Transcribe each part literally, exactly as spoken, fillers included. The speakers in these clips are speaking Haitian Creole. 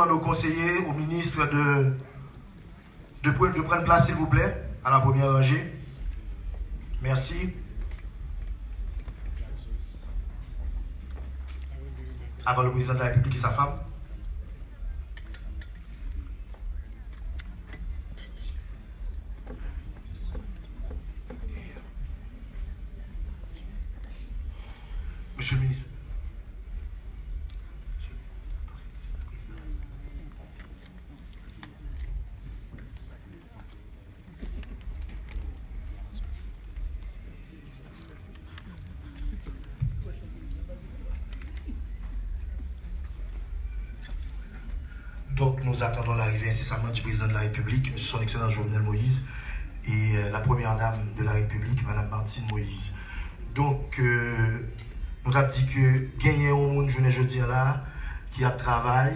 Au conseiller, au ministre de, de, pre- de prendre place, s'il vous plaît, à la première rangée. Merci. Avant le président de la République et sa femme. Monsieur le ministre. Donc, nous attendons l'arrivée incessamment du président de la République, Son Excellence Jovenel Moïse, et euh, la première dame de la République, Madame Martine Moïse. Donk, euh, nou t ap di ke genyen yon moun jounen jodi a la ki ap travay,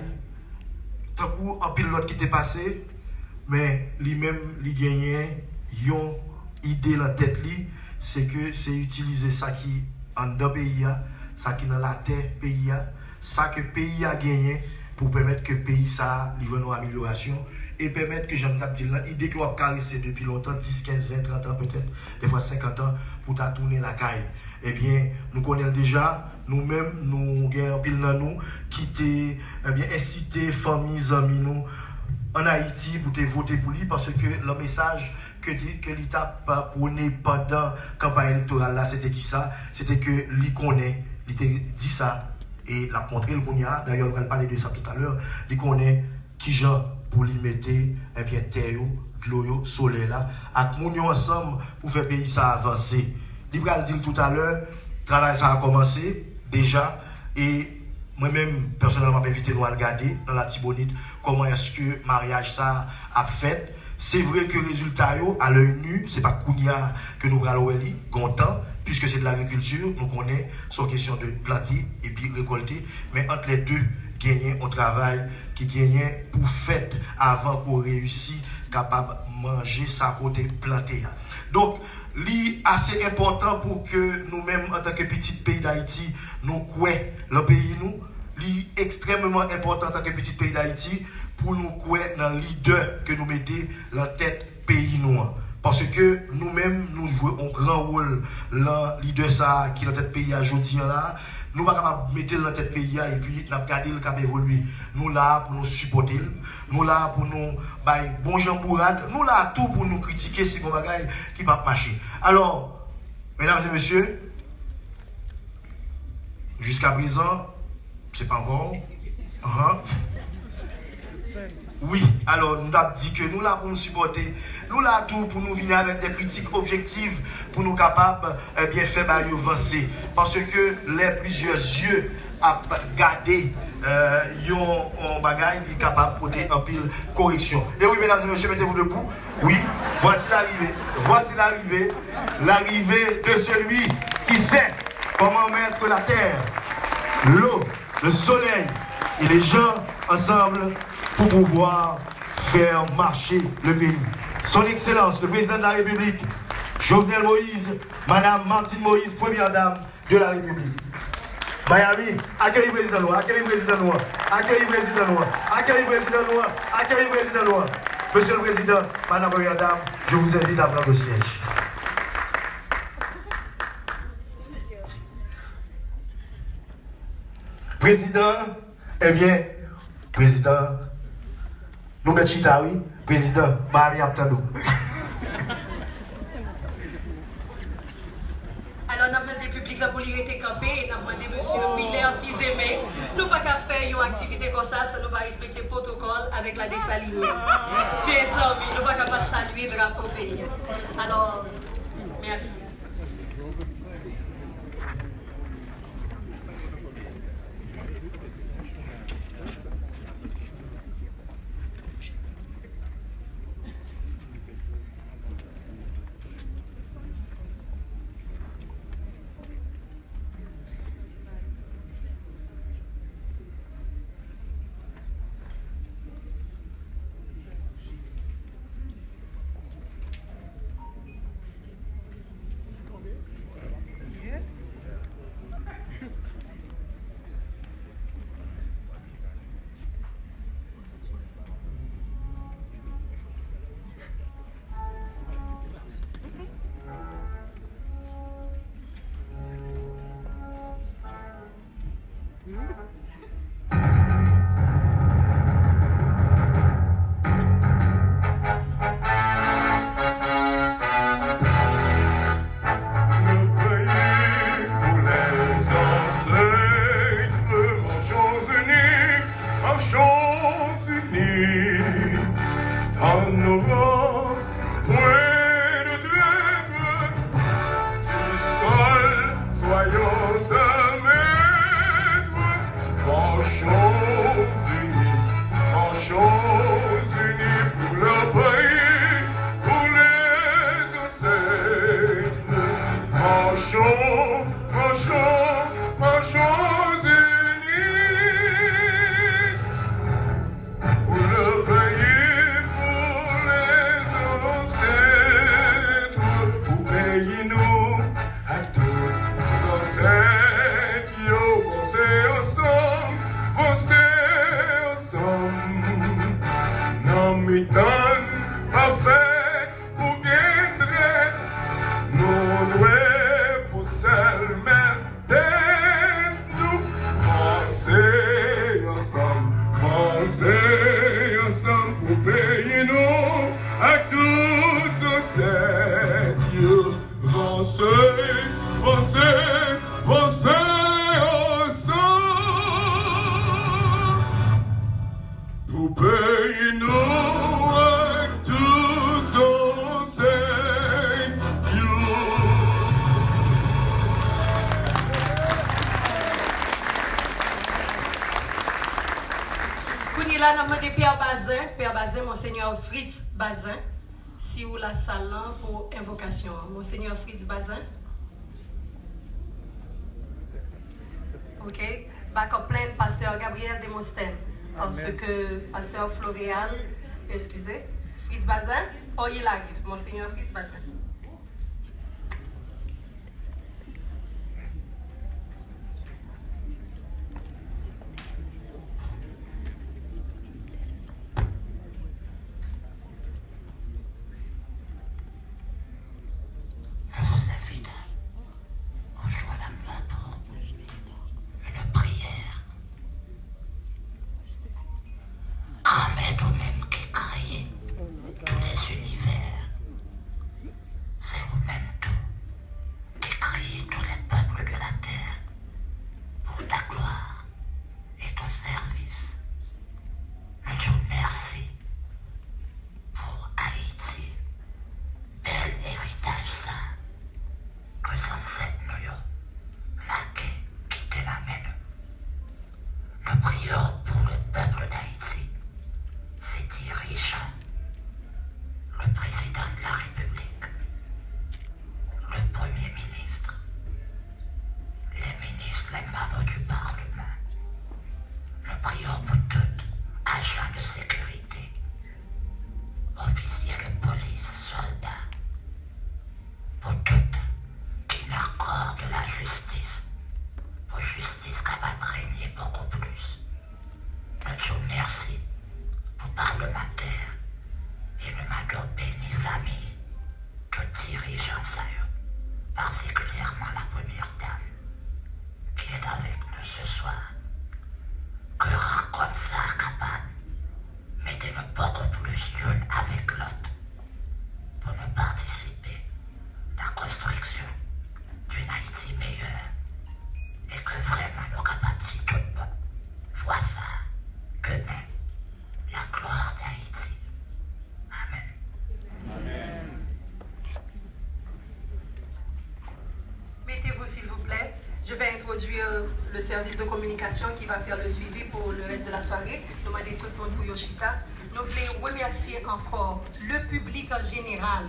tankou anpil lòt ki te pase, men li menm, li genyen yon ide nan tèt li, se ke se itilize sa ki anndan peyi a, sa ki nan latè peyi a, sa ke peyi a genyen pou pèmèt ke peyi sa a li jwenn yon amelyorasyon e pèmèt ke, jan m t ap di l lan, ide ke w ap karese depi lontan, dis, kenz, ven, trant an petèt, defwa senkant an, pou ta tounen lakay. Ebyen, nou konnen l deja, nou menm, nou gen anpil nan nou ki te, ebyen, ensite fanmi, zanmi nou ann Ayiti pou te vote pou li, paske lan mesaj ke li, ke li t ap pwone pandan kanpay elektoral la, se te kisa? Se te ke li konnen, li te di sa, e l ap montre l kounye a, dayè, l pral pale de sa toutalè, li konnen kijan pou li mete, ebyen, tè yo, dlo yo, solèy la, ak moun yo ansanm pou fè peyi sa a vanse. Li pral di l toutalè, travay sa a kòmanse deja, e mwen menm, pèsonèlman, m ap envite nou al gade nan Latibonit kòman èske maryaj sa a ap fèt. Se vre ke rezilta yo, à l'œil nu, se pa kounye a ke nou pral wè li, gon tan, puiske se de lagrikilti, nou konnen se yon kesyon de plante epi rekòlte, men ant lè de, genyen yon travay ki genyen pou fèt avan ke w reyisi kapab manje sa ke w te plante a. Donk, li ase enpòtan pou ke nou menm, antanke pitit peyi Dayiti, nou kwè lan peyi nou. Li ekstrèmeman enpòtan antanke pitit peyi Dayiti pou nou kwè nan lidè ke nou mete lan tèt peyi nou an. Paske nou menm, nou jwe yon gran wòl lan lidè sa a ki lan tèt peyi a jodi a la. Nou pa kapab mete l lan tèt peyi a epi n ap gade l k ap evolye. Nou la a pou nou sipòte l. Nou la a pou nou bay bon jan bourad. Nou la a tou pou nou kritike si gon bagay ki p ap mache. Alò, medam e mesye, jiskaprezan, se pa ankò. Ahan. Wi, alò, nou t ap di ke nou la pou nou sipòte. Nou la tou pou nou vini avèk de kritik objektif pou nou kapab, ebyen, fè bagay yo vanse. Paske lè plizyè zye ap gade, euh, yon, yon bagay, li kapab pote anpil koreksyon. E wi, medam e mesye, mettez-vous debout. Oui, voici l'arrivée. Voici l'arrivée. L'arrivée de celui qui sait comment mettre la terre, l'eau, le soleil et les gens ensemble pour pouvoir faire marcher le pays. Son Excellence, le Président de la République, Jovenel Moïse, Madame Martine Moïse, Première Dame de la République. Miami, akeyi prezidan nou an, akeyi prezidan nou an, akeyi prezidan nou an, akeyi prezidan nou an, akeyi prezidan nou an. Monsieur le Président, Madame la Première Dame, je vous invite à prendre le siège. Prezidan, ebyen, prezidan, nou mèt chita, wi. Prezidan, Miami ap tann ou. Alò, n ap mande piblik la pou li rete kanpe e n ap mande mesye Miller Fils-Aimé. Nou pa ka fè yon aktivite konsa san nou pa respekte pwotokòl avèk la Desalin. Mezanmi, nou pa ka pa salye drapo peyi a. Alò, mèsi. En Europe, point de traître, du sol, soyons ses maîtres. Marchons unis, marchons unis pour le pays, pour les ancêtres. Marchons, marchons, marchons unis. Pou le peyi, pou lèzansèt, pou peyi nou ak tout zansèt yo. Vanse ansanm, vanse ansanm. Nan mitan n pa fèt pou gen trèt, nou dwe pou sèl menm tèt nou. Vanse ansanm, vanse ansanm pou peyi nou ak tout zansèt yo. Vanse, vanse, vanse ansanm. Pou peyi nou ak tout zansèt yo. Kounye la, n ap mande Pè Bazin, Pè Bazin, Monsenyè Fritz Bazin, si ou la sal lan pou envokasyon an. Monsenyè Fritz Bazin. Ok. Backup plan, Pasteur Gabriel Demosthène. Parce que Pasteur Floréal, excusez, Fritz Bazin, oh, il arrive, Monseigneur Fritz Bazin. Joseph Vidal. Bonjou, Madam Pablo. Une prière. Granmèt, ou menm ki kreye tous les univers, se ou menm tou ki kreye tous les peuples de la terre pour ta gloire et ton service. Nou di w mèsi pou Ayiti, bèl eritaj sa ke zansèt nou yo lage kite nan men nou. Nous prions pour le peuple d'Haïti, ses dirigeants, le président de la République, le Premier ministre, les ministres, les membres du Parlement. Nous prions pour tout agent de sécurité, officier de police, soldat, pour tout ki nan kò de la jistis, pou jistis kapab renye bokou plis. Nou di w mèsi pou palmantè e nou mande w beni fanmi tout dirijan sa yo, patikilyèman la premyè dam ki est avec nous ce soir. Ke rankont sa a kapab mete nou bokou plis youn avèk lòt pou nou patisipe nan konstriksyon d'une Haïti meilleure e ke vrèman nou kapab di tout bon, vwa sa a, demen, la gloire d'Haïti. Amen. Mettez-vous, s'il vous plaît. Je vais introduire le service de communication qui va faire le suivi pour le reste de la soirée. Nou mande tout moun pou yo chita. Nou vle remèsye ankò le public en général.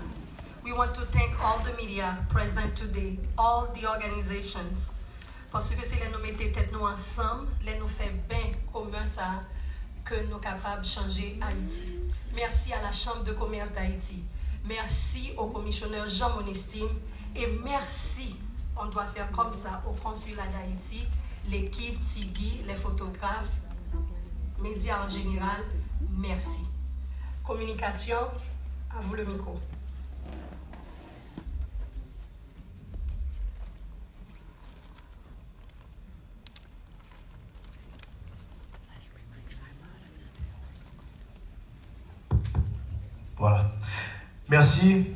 We want to thank all the media present today, all the organizations. Paske se lè nou mete tèt nou ansanm, lè nou fè ben komen sa a, ke nou kapab chanje Ayiti. Merci à la Chambre de Commerce d'Haïti. Merci au commissionnaire Jean Monestime. Et merci, on doit faire comme ça, au consulat d'Haïti, l'équipe, Tiggy, les photographes, médias en général. Merci. Communication, à vous le micro. Voilà. Mèsi.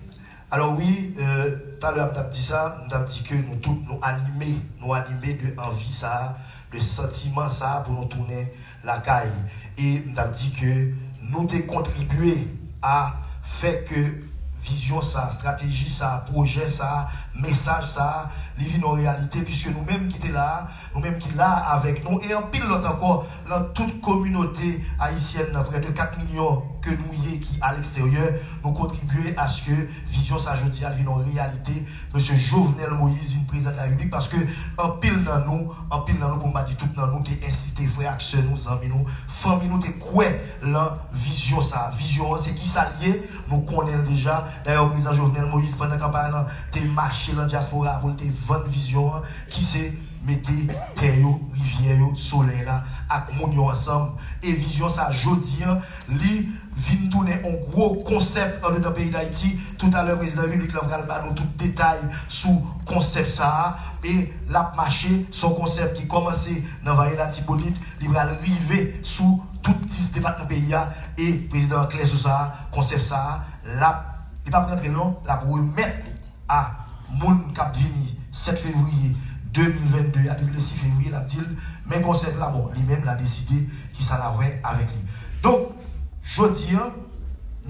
Alò wi, euh, talè a m t ap di sa, m t ap di ke nou tout, nou anime, nou anime de anvi sa a, de santiman sa a pou nou tounen lakay. E m t ap di ke nou te kontribye a fè ke vizyon sa, estrateji sa, pwojè sa, mesaj sa, li vin yon reyalite, piske nou menm ki te la a, nou menm ki la a avèk nou, e anpil lòt ankò nan tout kominote ayisyèn nan, prè de kat milyon ke nou ye ki aleksteryè, nou kontribye aske vizyon sa jodi a vin yon reyalite. Mesye Jovenel Moïse vin prezidan de la Repiblik, paske anpil nan nou, anpil nan nou, pou m pa di tout nan nou, te ensiste, frè ak sè nou, zanmi nou, fanmi nou te kwè lan vizyon sa. Vizyon an, se kisa l ye? Nou konnen l deja. Dayè, prezidan Jovenel Moïse, pandan kanpay lan, te mache lan dyaspora pou l te vann vizyon an, ki se mete tè yo, rivyè yo, solèy la, ak moun yo ansanm. E vizyon sa, jodi an, li vin tounen yon gwo konsèp andedan peyi Dayiti. Toutalè, prezidan Repiblik lan pral ba nou tout detay sou konsèp sa a. E l ap mache, se yon konsèp ki kòmanse nan Vale Latibonit, li pral rive sou tout dis depatman peyi a. E prezidan an klè sou sa a, konsèp sa a, l ap, li p ap rantre l non, l ap remèt li a moun k ap vini sèt fevriye de mil vennde a, depi le sis fevriye, l ap di l, men konsèp la, bon, li menm l a deside kisa l a fè avèk li. Donk, jodi an,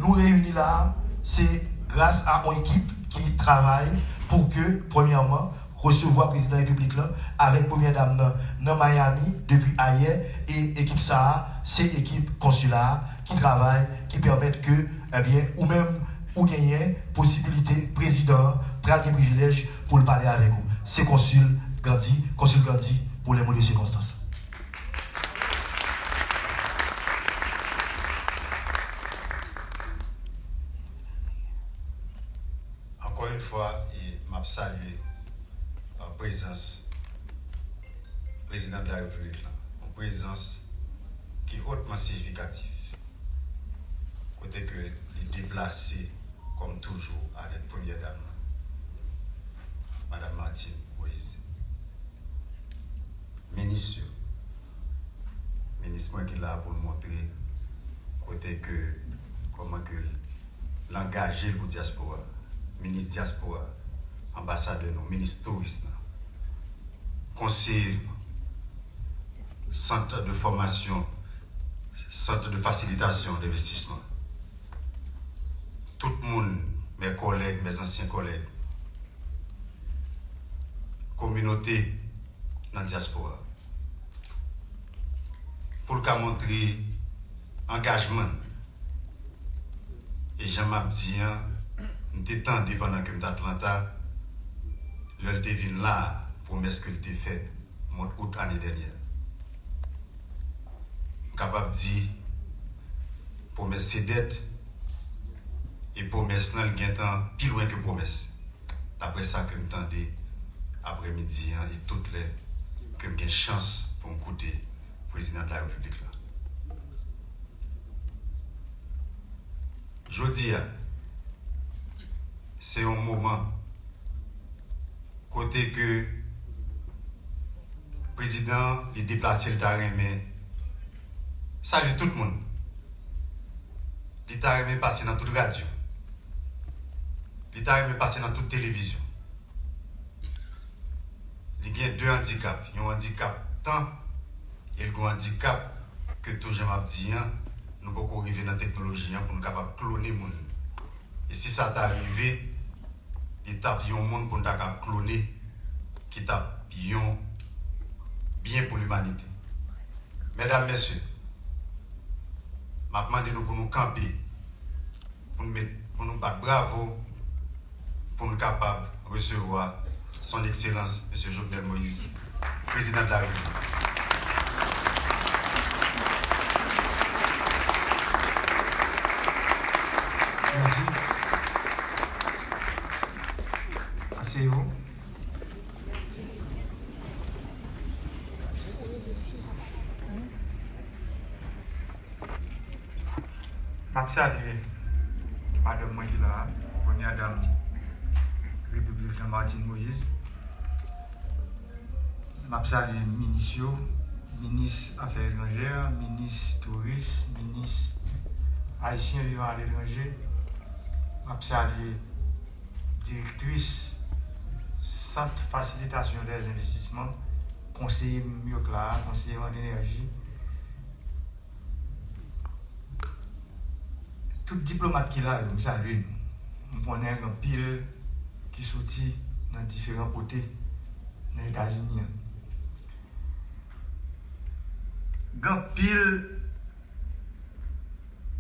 nou reyini la a, se gras a yon ekip ki travay pou ke, premyèman, resevwa prezidan repiblik lan avèk premyè dam nan nan Miami depi ayè, e ekip sa a, se ekip konsila a ki travay, ki pèmèt ke, ebyen, ou menm, ou genyen posibilite prezidan an pral gen privilèj pou l pale avèk ou. Se konsil Gandhi, konsil Gandhi pour les mots de circonstance. Ankò yon fwa, e, m ap salye, e, prezans prezidan de la repiblik lan, yon prezans ki hotman siyifikatif, kote ke li deplase, kòm toujou, avèk premyè dam nan, madanm Martine Moïse, minis yo, minis mwen ki la pou l montre kote ke, kòman ke l angaje l pou dyaspora, minis dyaspora, anbasadè nou, minis touris lan, konseye nou, sant de fòmasyon, sant de fasilitasyon, denvestisman. Tout moun, mes collègues, mes anciens collègues, kominote nan dyaspora, pou l ka montre angajman l. E jan m ap di an, m te tande pandan ke m t Atlanta, lè l te vin la a, pwomès ke l te fè mwa d out ane dènyè. M kapab di, pwomès se dèt, e pwomès lan, l gentan pi lwen ke pwomès. Daprè sa ke m tande aprèmidi an e tout lè ke m gen chans pou m koute prezidan de la repiblik la. Jodi a, se yon moman kote ke prezidan an, li deplase, li ta renmen salye tout moun. Li ta renmen pase nan tout radyo. Li ta renmen pase nan tout televizyon. Li gen de andikap. Yon andikap tan, e l gen yon andikap ke tou jan m ap di an, nou poko rive nan teknoloji an pou nou kapab klone moun. E si sa ta rive, li t ap yon moun pou n ta kab klone, ki t ap yon byen pou limanite. Medam, mesye, m ap mande nou pou nou kanpe, pou nou met, pou nou bat bravo, pou nou kapab resevwa Son Ekselans, Mesye Jovenel Moïse, Prezidan de la Repiblik. Merci. Asseyez-vous. M ap salye madanm mwen ki la a, premyè dam Repiblik lan, Martine Moïse. M ap salye minis yo, minis afè etranjè, minis touris, minis ayisyen vivan aletranje. M ap salye direktris Sant Fasilitasyon dè Envestisman, konseye m yo k la a, konseye m an enèji. Tout diplomat ki la yo, m salye nou. M konnen gen anpil ki soti nan diferan kote nan Etazini an. Gen anpil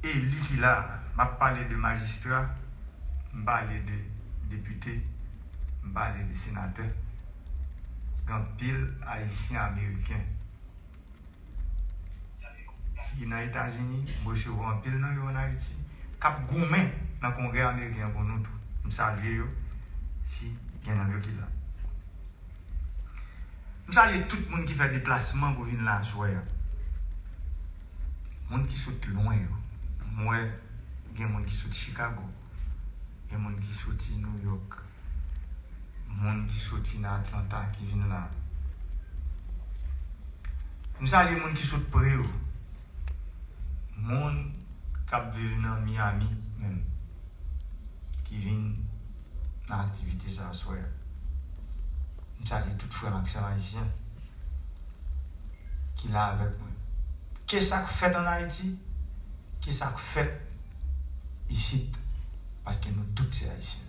eli ki la. M ap pale de majistra, m pale de depite, m pale de senatè. Gen anpil Ayisyen Ameriken ki nan Etazini, m resevwa anpil nan yo ann Ayiti, k ap goumen nan Kongrè Ameriken an pou nou tou. M salye yo, si gen nan yo ki la. M salye tout moun ki fè deplasman pou vin la aswè a. Moun ki sot lwen yo. M wè gen moun ki sot Chicago, gen moun ki soti New York, moun ki soti nan Atlanta ki vin la. M salye moun ki sot pre yo. Moun k ap viv nan Miami menm, ki vin nan aktivite sa aswè a. M salye tout frè m ak sè m ayisyen ki la avèk mwen. Ke sa k fèt ann Ayiti, ke sa k fèt isit, paske nou tout se ayisyen.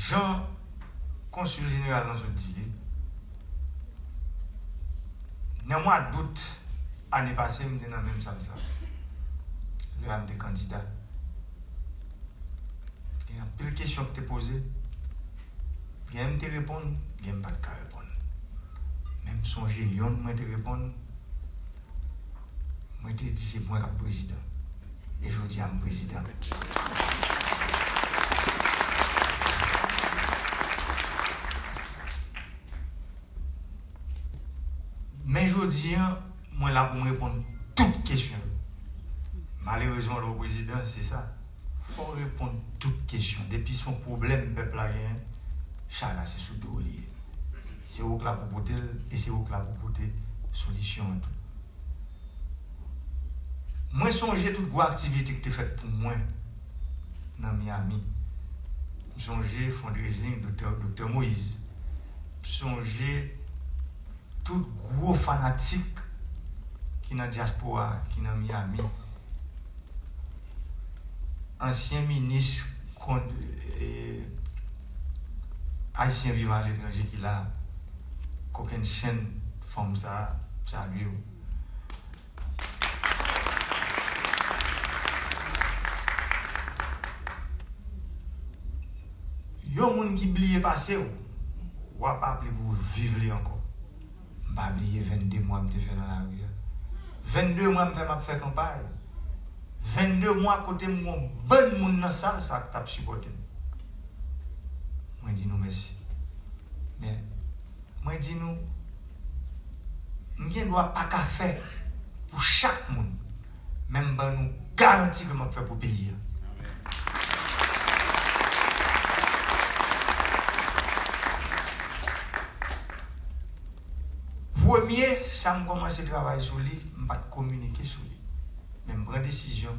Jan konsil jeneral lan sot di li, nan mwa dout ane pase, m te nan menm sal sa. Lè a m te kandida. Gen anpil kesyon ki te poze. Gen m te reponn, gen m pa t ka reponn. Men m sonje yonn mwen te reponn. Mwen te di se mwen k ap prezidan. E jodi a m prezidan. Men jodi a, mwen la pou m reponn tout kesyon yo. Malerezman, lè w prezidan, se sa. Fò w reponn tout kesyon. Depi se yon pwoblèm pèp la genyen, chay la se sou do w li ye. Se ou k la pou pote l, e se ou k la pou pote solisyon an tou. Mwen sonje tout gwo aktivite ki te fèt pou mwen nan Miami. M sonje fundraising Doktè, Doktè Moïse. M sonje tout gwo fanatik ki nan dyaspora, ki nan Miami. Ansyen minis kon-, e, Ayisyen vivan aletranje ki la, kokennchenn fanm sa, m salye w. Yon moun ki bliye pase w, w ap aple pou w viv li ankò. M pa bliye vennde mwa m te fè nan lari a. Vennde mwa m fè m ap fè kanpay. Vennde mwa kote m gen yon bann moun nan sal sa k t ap sipòte m. Mwen di nou mèsi. Men, mwen di nou, m gen dwa pa ka fè pou chak moun, men m ban nou garanti ke m ap fè pou peyi a. Premye, sa m kòmanse travay sou li, m pa t kominike sou li. Men m pran desizyon,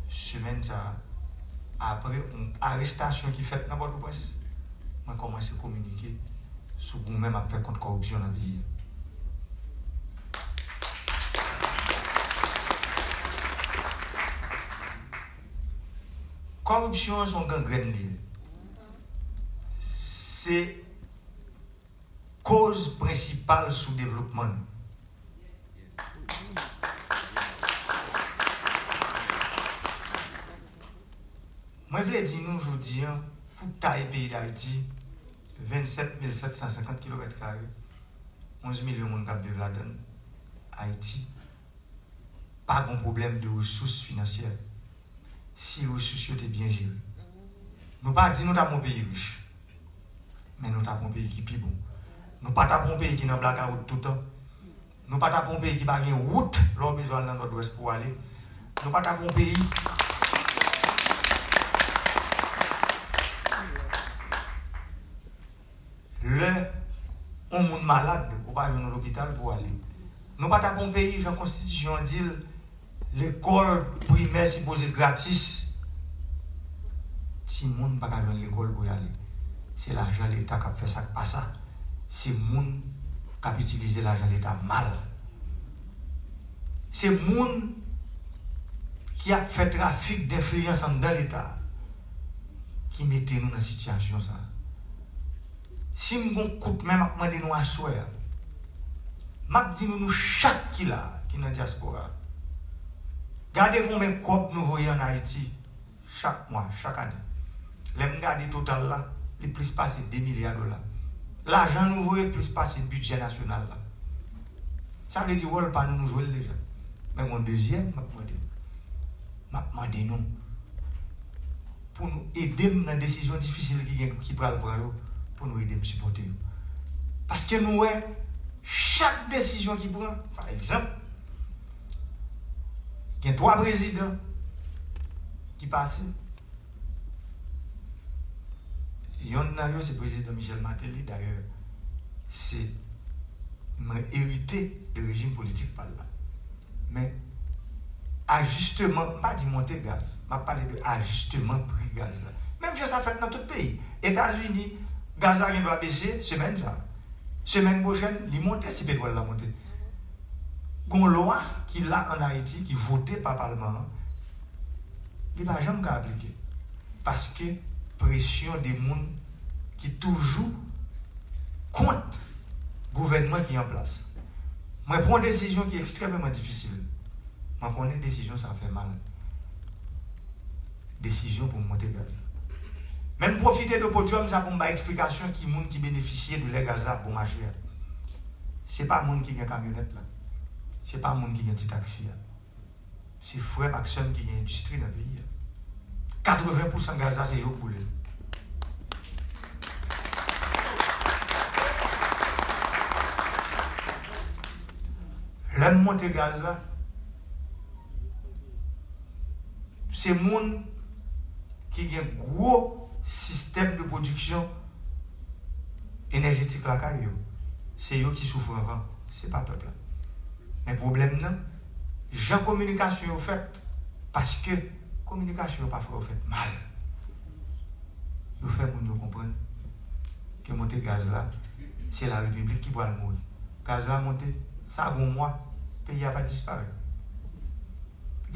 semèn sa a, apre yon arestasyon ki fèt nan Pòtoprens, mwen kòmanse kominike sou goumen m ap fè kont kòripsyon nan peyi a. Kòripsyon an se yon gangrèn li ye. Se koz prensipal soudevlopman nou. Mwen vle di nou jodi a, pou taye peyi Dayiti, vennsèt mil sèt san senkant kilomèt kare, onz milyon moun k ap viv ladan l, Ayiti pa gen pwoblèm de resous finansyè si resous yo te byen jere. Nou pa di nou t ap yon peyi rich, men nou t ap yon peyi ki pi bon. Nou pa t ap yon peyi ki nan blakawout toutan. Nou pa t ap yon peyi ki pa gen wout lè w bezwen al nan Nòdwès pou w ale. Nou pa t ap yon peyi Lè yon moun malad, ou pa jwenn yon lopital pou w ale. Nou pa t ap yon peyi, jan konstitisyon an di l, lekòl primè sipoze gratis. Timoun pa ka jwenn lekòl pou y ale. Se lajan Leta k ap fè sa k pa sa. Se moun k ap itilize lajan Leta mal. Se moun ki ap fè trafik denfliyans anndan Leta ki mete nou nan sitiyasyon sa a. Si m gon kout men m ap mande nou aswè a, m ap di nou, nou chak ki la, ki nan dyaspora, gade konbyen kòb nou voye ann Ayiti chak mwa, chak ane. Lè m gade total la, li plis pase de milya dola. Lajan nou voye plis pase bidjè nasyonal la. Sa vle di wòl pa nou, nou jwe l deja. Men gon dezyèm, m ap mande nou. M ap mande nou pou nou ede m nan desizyon difisil ki gen, ki pral pran yo, pou nou ede m sipòte yo. Paske nou wè, chak desizyon ki pran, pa egzanp, gen twa prezidan ki pase. Yonn nan yo se prezidan Michel Martelly, dayè, se mwen erite de rejim politik pa l la. Men, ajisteman, m pa di monte gaz, m ap pale de ajisteman pri gaz la. Menm jan sa fèt nan tout peyi. Etazini, gaz la gen dwa bese semèn sa. Semèn pwochèn, li monte si petwòl la monte. Gon lwa ki la ann Ayiti, ki vote pa palman an, li pa janm ka aplike. Paske presyon de moun ki toujou kont gouvènman ki an plas. Mwen pran yon desizyon ki ekstrèmeman difisil. Mwen konnen desizyon sa fè mal. Desizyon pou m monte gaz la. Men m pwofite de podyòm sa pou m bay eksplikasyon ki moun ki benefisye de lè gaz la ap bon mache a. Se pa moun ki gen kamyonèt la. Se pa moun ki gen ti taksi a. Se frè m ak sè m ki gen endistri nan peyi a. Katreven pousan gaz la, se yo k boule l. Lè m monte gaz la, se moun ki gen gwo sistèm de pwodiksyon enèjetik lakay yo. Se yo ki soufri anvan, se pa pèp la. Men pwoblèm nan, jan kominikasyon yo fèt, paske kominikasyon yo pafwa yo fèt mal. Yo fè moun yo konprann ke monte gaz la, se la repiblik ki pral mouri. Gaz la monte, sa gon mwa, peyi a pa disparèt.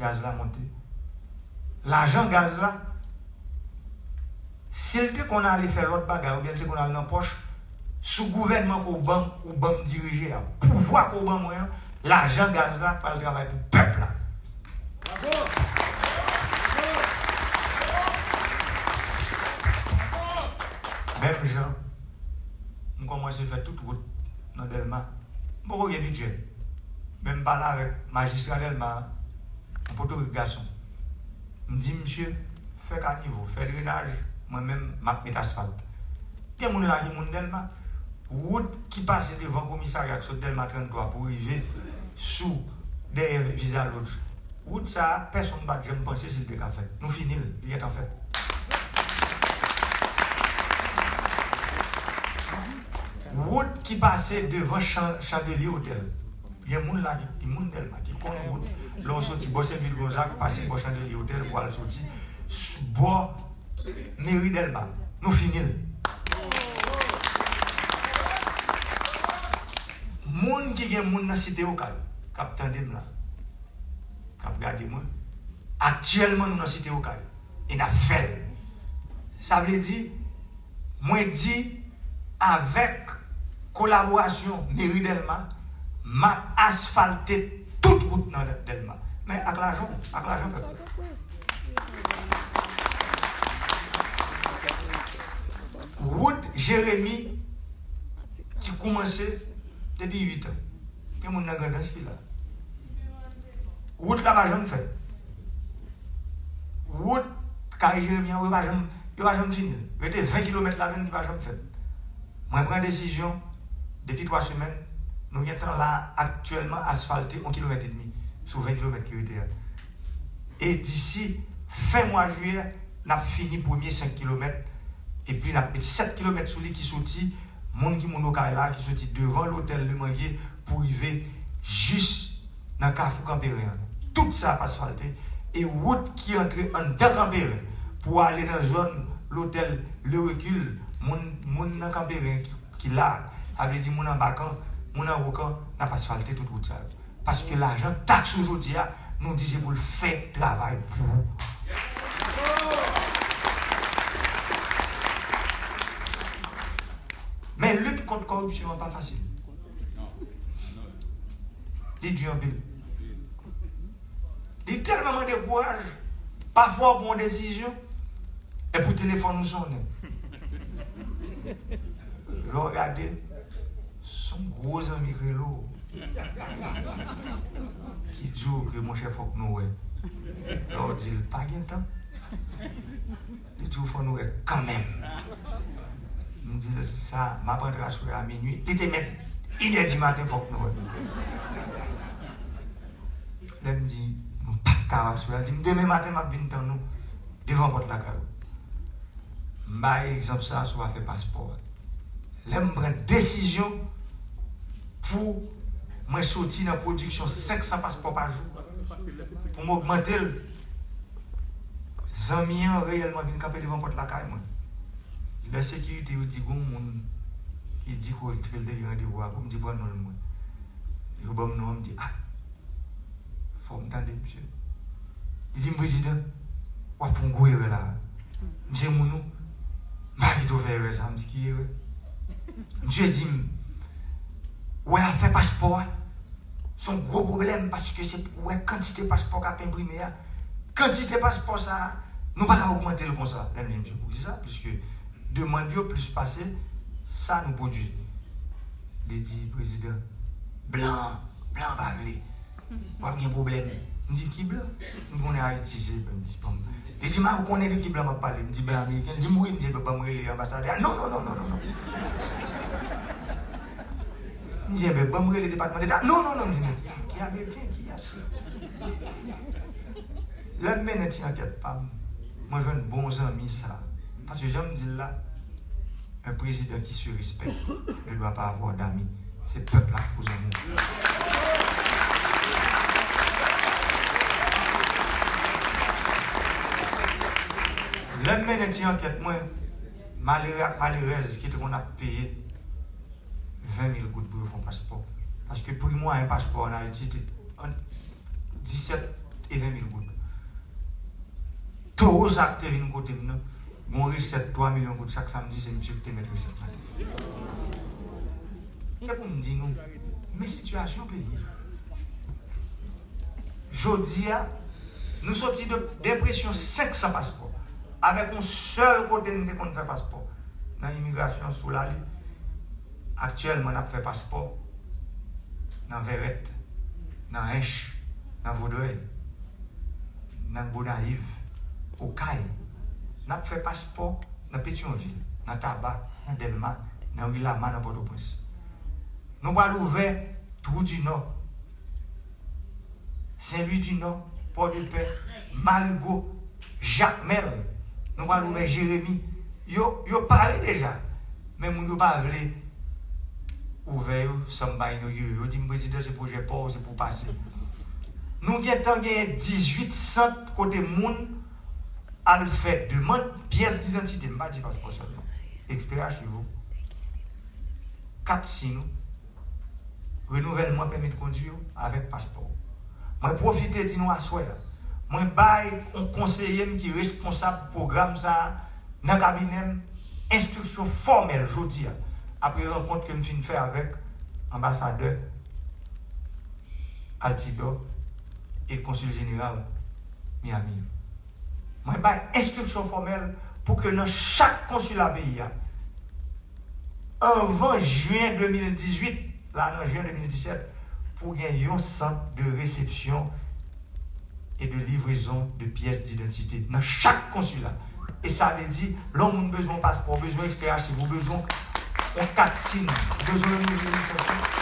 Gaz la monte. Lajan gaz la, si l te konn ale fè lòt bagay oubyen l te konn al nan pòch, sou gouvènman ke w ban m, ou ban m dirije a, pouvwa ke w ban mwen an, lajan gaz la pral travay pou pèp la. Menm jan m kòmanse fè tout wout nan Dèlma, m poko gen bidjè. Men m pale avèk majistra Dèlma a, yon potorik gason. M di misye, fè kanivo, fè drenaj, mwen menm m ap met asfalt. Gen moun la ki moun Dèlma. Wout ki pase devan komisarya k sot Dèlma tranntwa pou rive sou dèyè Vizalodj. Wout sa a, pèsonn pa t janm panse si l te ka fèt. Nou fini l, li gentan fèt. Wout ki pase devan Chan-, Chandelier Hotel. Gen moun la ki, ki moun Dèlma, ki konn wout. Lè w soti bò Sent Louis Gonzague, pase bò Chandelier Hotel, pou al soti sou bò meri Dèlma. Nou fini l. Moun ki gen moun nan Site Okay, k ap tande m la, k ap gade mwen, aktyèlman nou nan Site Okay. E n ap fè l. Sa vle di, mwen di, avèk kolaborasyon meri Dèlma, m ap asfalte tout wout nan Dèlma. Men ak lajan w, ak lajan pèp la. Wout Jeremi ki koumanse depi uit an. Gen moun nan Grandans ki la. Wout la pa janm fèt. Wout Kay Jeremi an, yo pa janm, yo pa janm fini l. Rete ven kilomèt ladan l ki pa janm fèt. Mwen pran desizyon, depi twa semèn, nou gentan la aktyèlman asfalte yon kilomèt edmi sou ven kilomèt ki rete a. E disi fen mwa jiyè, n ap fini premye senk kilomèt, epi n ap met sèt kilomèt sou li ki soti, moun ki moun Okay la, ki soti devan lotèl Le Manguier pou rive jis nan kafou Kanperen an. Tout sa ap asfalte, e wout ki antre anndan Kanperen pou ale nan zòn lotèl Le Recul, moun, moun nan Kanperen ki, ki la, Sa vle di moun anba kan, moun anwo kan, n ap asfalte tout wout sa yo. Paske lajan taks ou jodi a, nou di se pou l fè travay pou ou. Men lit kont kòripsyon an pa fasil. Li di anpil. Li tèlman mande kouraj. Pafwa w pran yon desizyon, epi telefòn ou sonnen. Lè w gade, se yon gwo zanmi k rele w, ki di w ke, monchè, fòk nou wè. Lè w di l pa gen tan, li di w fò nou wè kanmenm. M di l sa, m ap antre aswè a minui. Li te mèt inè di maten, fòk nou wè. Lè m di nou p ap ka aswè a, l di m demen maten m ap vin tann ou devan pòt lakay ou. M bay egzanp sa sou afè paspò a. Lè m pran desizyon pou mwen soti nan pwodiksyon senk san paspò pa jou, pou m ogmante l, zanmi an reyèlman vin kanpe devan pòt lakay mwen. Lè sekirite yo di gon moun ki di ke l te gen randevou ak ou, m di pran non l mwen. Yo ban m non an, m di, ah, fò m tande misye. Li di m, prezidan, w ap fè yon gwo erè la. M se moun ou, m pa kite w fè erè sa. M di, ki erè? Misye di m, ou wè afè paspò a, se yon gwo pwoblèm, paske se pou wè kantite paspò k ap enprime a. Kantite paspò sa a, nou pa ka ogmante l konsa. Lè m di misye, poukisa? Piske demann yo plis pase sa nou pwodui. Li di, prezidan, blan, blan pa vle. W ap gen pwoblèm. M di, ki blan? M konnen Ayiti se, m di, bon. Li di, m a konnen de ki blan m ap pale. M di, blan ameriken. Li di m, wi. M di, ban m rele anbasadè a. Non, non, non, non, non, non. M di, enben, ban m rele Depatman Deta. Non, non, non. M di, men ki, ki ameriken? Kiyès? Lè m mennen ti ankèt pa m, mwen jwenn bon zanmi sa. Paske jan m di l la, un président qui se respecte ne doit pas avoir d'amis. Se pèp la ki pou zanmi w. Lè m mennen ti ankèt mwen, malere ak malerèz ki te konn ap peye ven mil goud pou yo fè yon paspò. Paske pri mwayen paspò ann Ayiti te ant disèt e ven mil goud. Towo sa k te vin kote m nan, gon resèt twa milyon goud chak samdi, se misye ki te mèt resèt la. Se pou m di nou, men sitiyasyon peyi a. Jodi a, nou soti de, de presyon senk san paspò, avèk yon sèl kote n te konn fè paspò, nan imigrasyon sou Lali. Aktyèlman, n ap fè paspò nan Vèrèt, nan Ench, nan Vodrèy, nan Gonayiv, Okay. N ap fè paspò nan Petyonvil, nan Taba, nan Dèlma, nan Rilama, nan Pòtoprens. Nou pral ouvè Twou di Nò, Sen Lwi di Nò, Pòdepè, Marigo, Jakmèl. Nou pral ouvè Jeremi. Yo, yo pare deja. Men moun yo pa vle ouvè yo san m pa inogire. Yo di m, prezidan, se pwojè pa w, se pou w pase. Nou gentan genyen dizuit sant kote moun al fè demann pyès didantite. M pa di paspò sèlman. Ekstrè achiv ou. Kat sim ou. Renouvèlman pèmi de kondwi yo avèk paspò. Mwen pwofite di nou aswè a, mwen bay yon konseye m ki responsab pwogram sa a nan kabinè m enstriksyon fòmèl jodi a, apre rankont ke m fin fè avèk anbasadè Altidor e konsil jeneral Miami yo. Mwen bay enstriksyon fòmèl pou ke nan chak konsila peyi a, anvan jen de mil dizuit, la nan jen de mil disèt, pou gen yon sant de resepsyon e de livrezon de pyès didantite nan chak konsila. E sa vle di, lè yon moun bezwen yon paspò, bezwen ekstrè achiv, ou bezwen yon kat sim, ou bezwen yon nouvo lisans.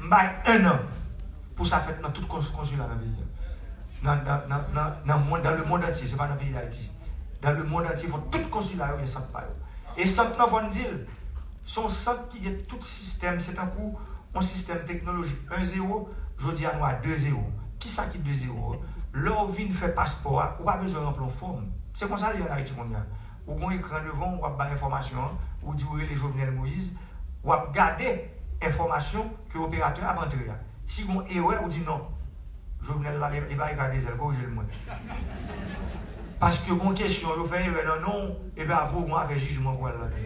M bay en an pou sa fèt nan tout kons-, konsila nan peyi a. Nan, nan, nan, nan, nan mond, dans le monde entier, se pa nan peyi Dayiti. Dans le monde entier, fò tout konsila yo gen sant pa yo. E sant lan, fò n di l, se yon sant ki gen tout sistèm, se tankou yon sistèm teknolojik. En zewo, jodi a nou a de zewo. Kisa ki de zewo? Lè w vin fè paspò a, ou pa bezwen ranpli yon fòm. Se konsa l ye ann Ayiti kounye a. Ou gen yon ekran devan w, w ap bay enfòmasyon an, ou di w rele Jovenel Moïse, w ap gade enfòmasyon ke operatè a ap antre a. Si gen yon erè, ou di non. Jovenel la, li, li pa ekate zèl, korije l mwen. Paske gen yon kesyon, yo fè erè nan non w, epi apre w gen afè jijman pou al ladan.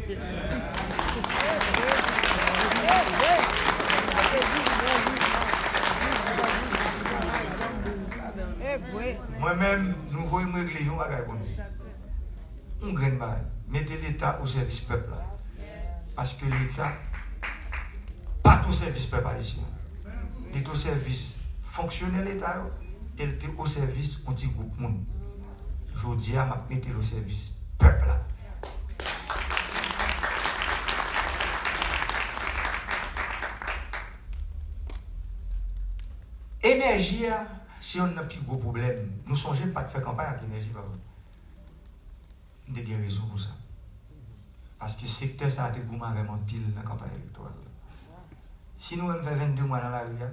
Mwen menm, nou voye m regle yon bagay pou nou. Yon grenn bagay. Mete Leta o sèvis pèp la. Paske Leta pa t o sèvis pèp ayisyen. Li te o sèvis fonksyonè Leta yo, e l te o sèvis yon ti gwoup moun. Jodi a, m ap mete l o sèvis pèp la. Enèji a, se yonn nan pi gwo pwoblèm. Nou sonje m pa t fè kanpay ak enèji, papa. M te gen rezon pou sa. Paske sektè sa a te goumen avè m anpil nan kanpay elektoral la. Si nou wè m fè vennde mwa nan lari a,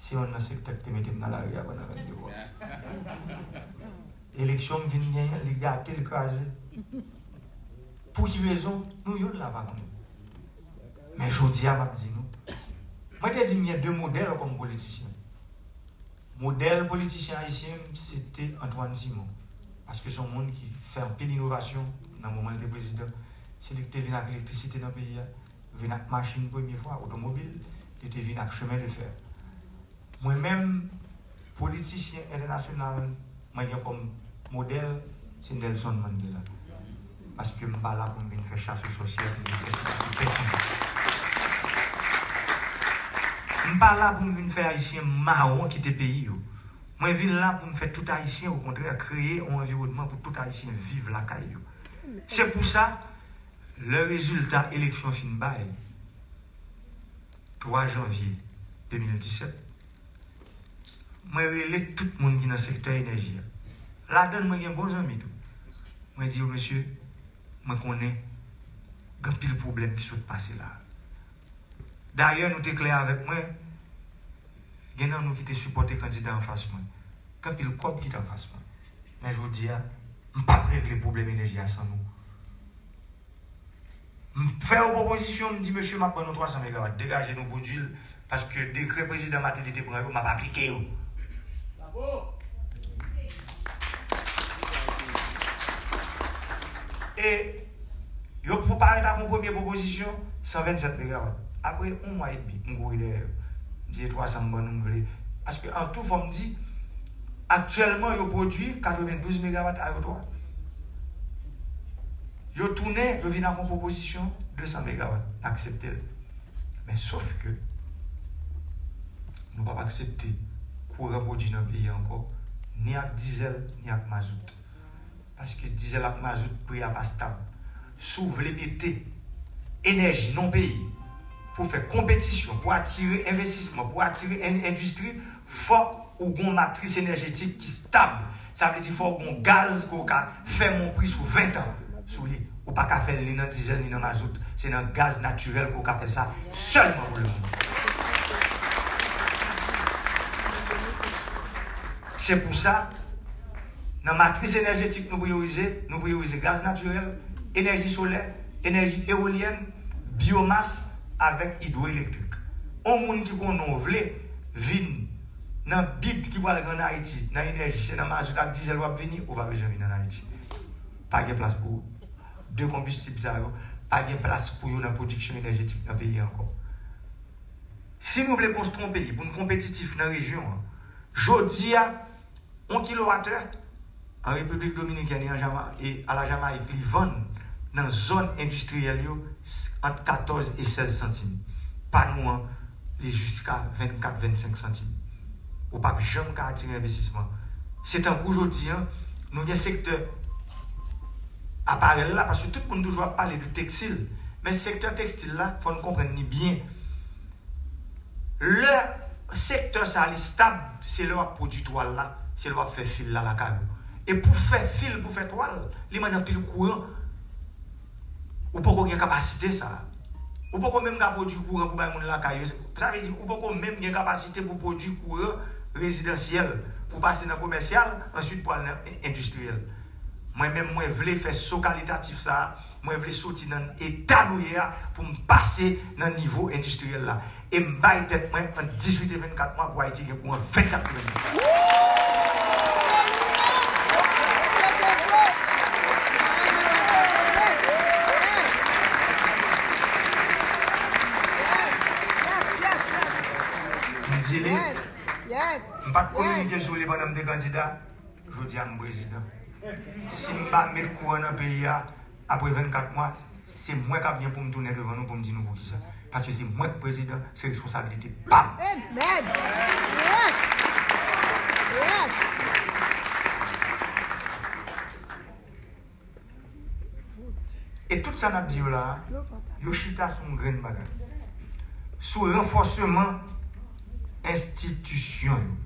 se yonn nan sektè ki te mete m nan lari a pandan vennde mwa. Eleksyon m vin genyen, li gate, li kraze. Pou ki rezon? Nou youn la pa konnen. Men jodi a, m ap di nou. Mwen te di m gen de modèl kòm politisyen. Modèl politisyen ayisyen m, se te Antoine Simon. Paske se yon moun ki fè anpil inovasyon nan moman l te prezidan. Se li ki te vin ak elektrisite nan peyi a, vin ak machin premye fwa, otomobil, li te vin ak chemen de fè. Mwen menm, politisyen entènasyonal, mwen gen kòm modèl, se Nelson Mandela. Paske m pa la pou m vin fè chas o sòsyè, pou m vin fè sipòte pèsonn. M pa la pou m vin fè Ayisyen mawon kite peyi yo. Mwen vin la pou m fè tout Ayisyen, okontrè, kreye yon anviwònman pou tout Ayisyen viv lakay yo. Se pou sa, lè rezilta eleksyon fin bay, twa janvye de mil disèt, mwen rele tout moun ki nan sektè enèji a. Ladan l, mwen gen bon zanmi tou. Mwen di yo, mesye, mwen konnen gen anpil pwoblèm ki sot pase la. Dayè, nou te klè avèk mwen, gen nan nou ki te sipòte kandida anfas mwen. Gen anpil kòb ki te anfas mwen. Men jodi a, m p ap regle pwoblèm enèji a san nou. M fè yon pwopozisyon, m di, mesye, m ap ban nou twa san megawat, degaje nou pwodui l, paske dekrè prezidan Martelly te pran yo, m ap aplike yo. E yo pou parèt ak yon premye pwopozisyon, san vennsèt megawat. Apre yon mwa edmi, m kouri dèyè yo. M di, e twa san m ban nou, m vle. Paske an tou, fò m di, aktyèlman, yo pwodui katrevendouz megawat a yo twa. Yo tounen, yo vin ak yon pwopozisyon de san megawat. N aksepte l. Men sof ke nou p ap aksepte kouran pwodui nan peyi a ankò, ni ak dizèl, ni ak mazout. Paske dizèl ak mazout, pri a pa stab. Si w vle mete enèji nan peyi pou fè konpetisyon, pou atire envestisman, pou atire en-, endistri, fòk ou gen yon matris enèjetik ki stab. Sa vle di fò w gen yon gaz ke w ka fèmen yon pri sou ven tan sou li. Ou pa ka fè l ni nan dizèl ni nan mazout. Se nan gaz natirèl ke w ka fè sa sèlman pou lemonn. Se pou sa, nan matris enèjetik nou priyorize, nou priyorize gaz natirèl, enèji solè, enèji ewolyèn, byomas avèk idwoelektrik. Yon moun ki konnen w vle vin nan bid ki pral gen ann Ayiti, nan enèji, se nan mazout ak dizèl w ap vini, ou pa bezwen vin ann Ayiti. Pa gen plas pou ou. De konbistib sa yo, pa gen plas pou yo nan pwodiksyon enèjetik nan peyi a ankò. Si nou vle konstwi yon peyi pou n konpetitif nan rejyon an, jodi a, yon kilowatè an Repiblik Dominikèn e an Jama-, e a la Jamayik, li vann nan zòn endistriyèl yo s-, ant katòz e sèz santim. Pa nou an, li jiska vennkat, vennsenk santim. Ou p ap janm ka atire envestisman. Se tankou jodi a, nou gen sektè aparèl la, paske tout moun toujou ap pale de tekstil. Men sektè tekstil la, fò n konprann li byen. Lè sektè sa a li stab, se lè w ap pwodui twal la, se lè w ap fè fil la lakay ou. E pou fè fil, pou fè twal, li mande anpil kouran. Ou poko gen kapasite sa a. Ou poko menm ka pwodui kouran pou bay moun lakay yo. Sa vle di, ou poko menm gen kapasite pou pwodui kouran rezidansyèl. Ou pase nan komèsyal, answit pou al nan endistriyèl. Mwen menm, mwen vle fè so kalitatif sa a, mwen vle soti nan eta nou ye a pou m pase nan nivo endistriyèl la. E m bay tèt mwen ant dizuit e vennkat mwa pou Ayiti gen kouran vennkat sou vennkat. M di li, m pa t kominike sou li pandan m te kandida. Jodi a, m prezidan. Si m pa met kouran nan peyi a, apre vennkat mwa, se mwen k ap gen pou m tounen devan nou pou m di nou poukisa. Paske se mwen k prezidan, se responsabilite pa m. Amen. Yes. Yes. E tout sa n ap di yo la a, yo chita sou yon grenn bagay. Sou ranfòsman enstitisyon yo.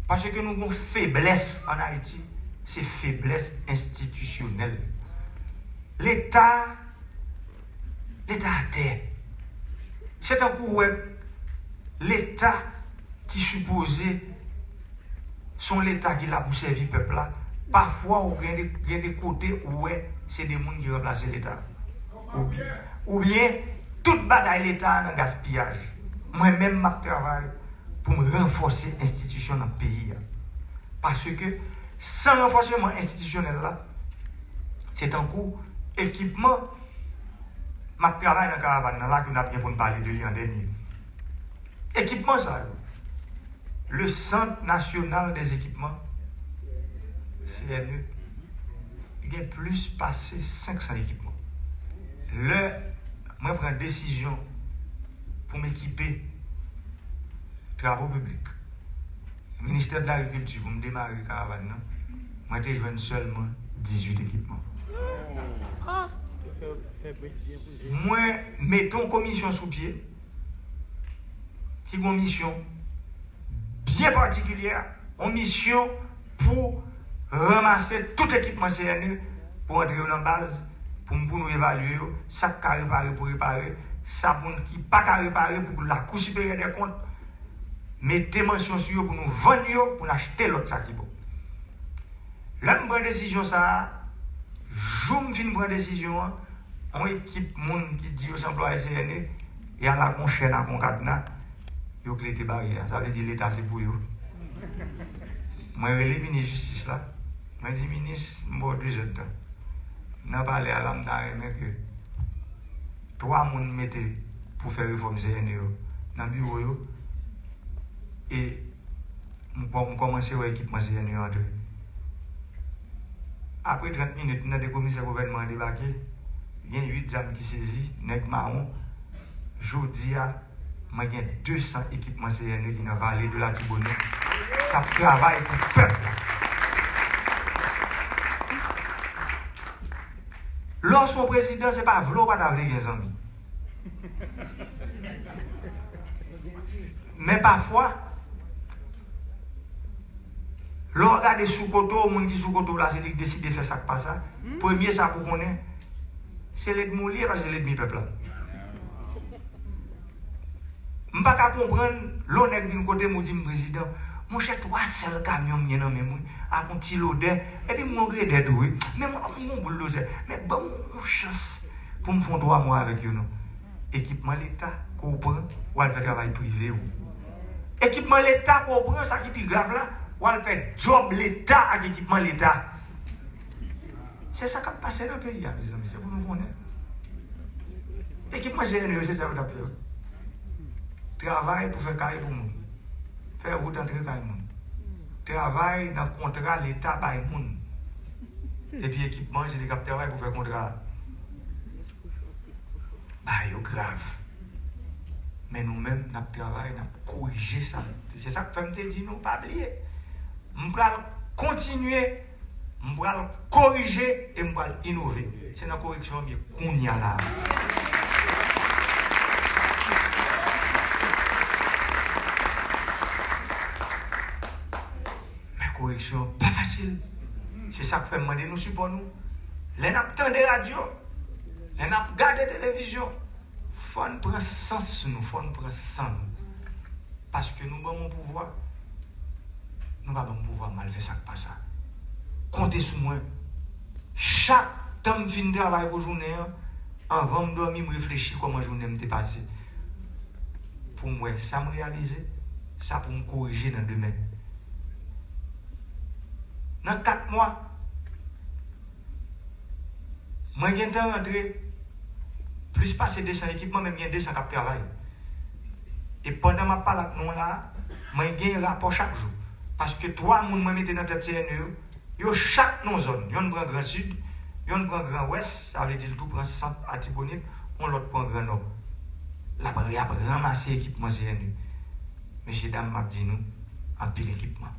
Paske nou gen yon feblès ann Ayiti, se feblès enstitisyonèl. Leta, Leta atè. Se tankou w wè Leta ki sipoze se yon Leta ki la pou sèvi pèp la. Pafwa, ou gen de, gen de kote ou wè se de moun ki ranplase Leta. Oubyen, oubyen tout bagay Leta a nan gaspiyaj. Mwen menm, m ap travay pou m ranfòse enstitisyon nan peyi a. Paske san ranfòsman enstitisyonèl la, se tankou ekipman, m ap travay nan karavàn nan la ke n ap gen pou n pale de li an dènye. Ekipman sa yo, le Centre National des Équipements, C N E, li gen plis pase senk san ekipman. Lè mwen pran desizyon pou m ekipe Travaux Publics, Ministè de l'Agriculture, pou m demare karavàn nan, mwen te jwenn sèlman dizuit ekipman. Mwen mete yon komisyon sou pye ki gen yon misyon byen patikilyè, yon misyon pou ranmase tout ekipman C N E pou antre yo nan baz, pou, pou nou evalye yo, sa k ka repare pou repare, sa pou n, ki pa ka repare pou Lakou Siperyè dè Kont mete mansyon sou yo pou nou vann yo, pou n achte lòt sa ki bon. Lè m pran desizyon sa a, jou m fin pran desizyon an, yon ekip moun ki di yo se anplwaye C N E, y al ak yon chèn ak yon kadna, yo klete baryè a. Sa vle di Leta se pou yo. Mwen rele minis jistis la. Mwen di, "Minis, m ba w de zèdtan." Nan palè a la, m ta renmen ke twa moun mete pou fè refòm C N E yo nan biwo yo. E m kò-, m kòmanse wè ekipman C N E yo antre. Apre trant minit, m tande komisè gouvènman an debake. Gen uit zam ki sezi, nèg mawon. Jodi a, mwen gen de san ekipman C N E ki nan Vale de Latibonit k ap travay pou pèp la. Lè w se yon prezidan, se pa vle w pa ta vle gen zanmi. Men pafwa, lè w gade sou kote w, moun ki sou kote w la, se li k deside fè sa k pa sa. Premye sa pou konnen, se lènmi w li ye, paske se lènmi pèp la. M pa ka konprann lè yon nèg vin kote m, ou di m, "Prezidan, monchè, twa sèl kamyon m gen nan men m, wi, ak yon ti lodè, epi m gon gredè tou, wi. Men m gon bouldozè. Men ban m yon chans pou m fè yon twa mwa avèk yo, non." Ekipman Leta ke w pran, w al fè travay prive w. Ekipman Leta ke w pran, sa ki pi grav la, w al fè djòb Leta ak ekipman Leta. Se sa k ap pase nan peyi a, mezanmi, se pou nou konnen. Ekipman C N E yo, se sa yo t ap fè, wi. Travay pou fè kay pou moun. Fè wout antre kay moun. Travay nan kontra Leta bay moun. Epi ekipman, se li k ap travay pou fè kontra a. Bagay yo grav. Men nou menm, n ap travay, n ap korije sa. Se sa k fè m te di nou, pa bliye. M pral kontinye, m pral korije e m pral inove. Se nan koreksyon an m ye kounye a la a. Men koreksyon an pa fasil. Se sa k fè m mande nou sipò nou. Lè n ap tande radyo, lè n ap gade televizyon, fò n pran sans nou, fò n pran san nou. Paske nou ban m yon pouvwa. Nou pa ban m pouvwa m al fè sa k pa sa. Konte sou mwen. Chak tan m fin travay pou jounen an, anvan m dòmi, m reflechi kòman jounen m te pase. Pou m wè sa m reyalize, sa pou m korije nan demen. Nan kat mwa, mwen gentan rantre plis pase de san ekipman, men m gen de san k ap travay. E pandan m ap pale ak nou la, mwen gen rapò chak jou. Paske twa moun mwen mete nan tèt C N E yo, yo chak nan zòn. Yonn pran Gran Sid, yonn pran Gran Wès, sa vle di l tou pran sant Atibonit, yon lòt pran Gran Nò. L ap, y ap ranmase ekipman C N E. Mesye dam, m ap di nou, anpil ekipman.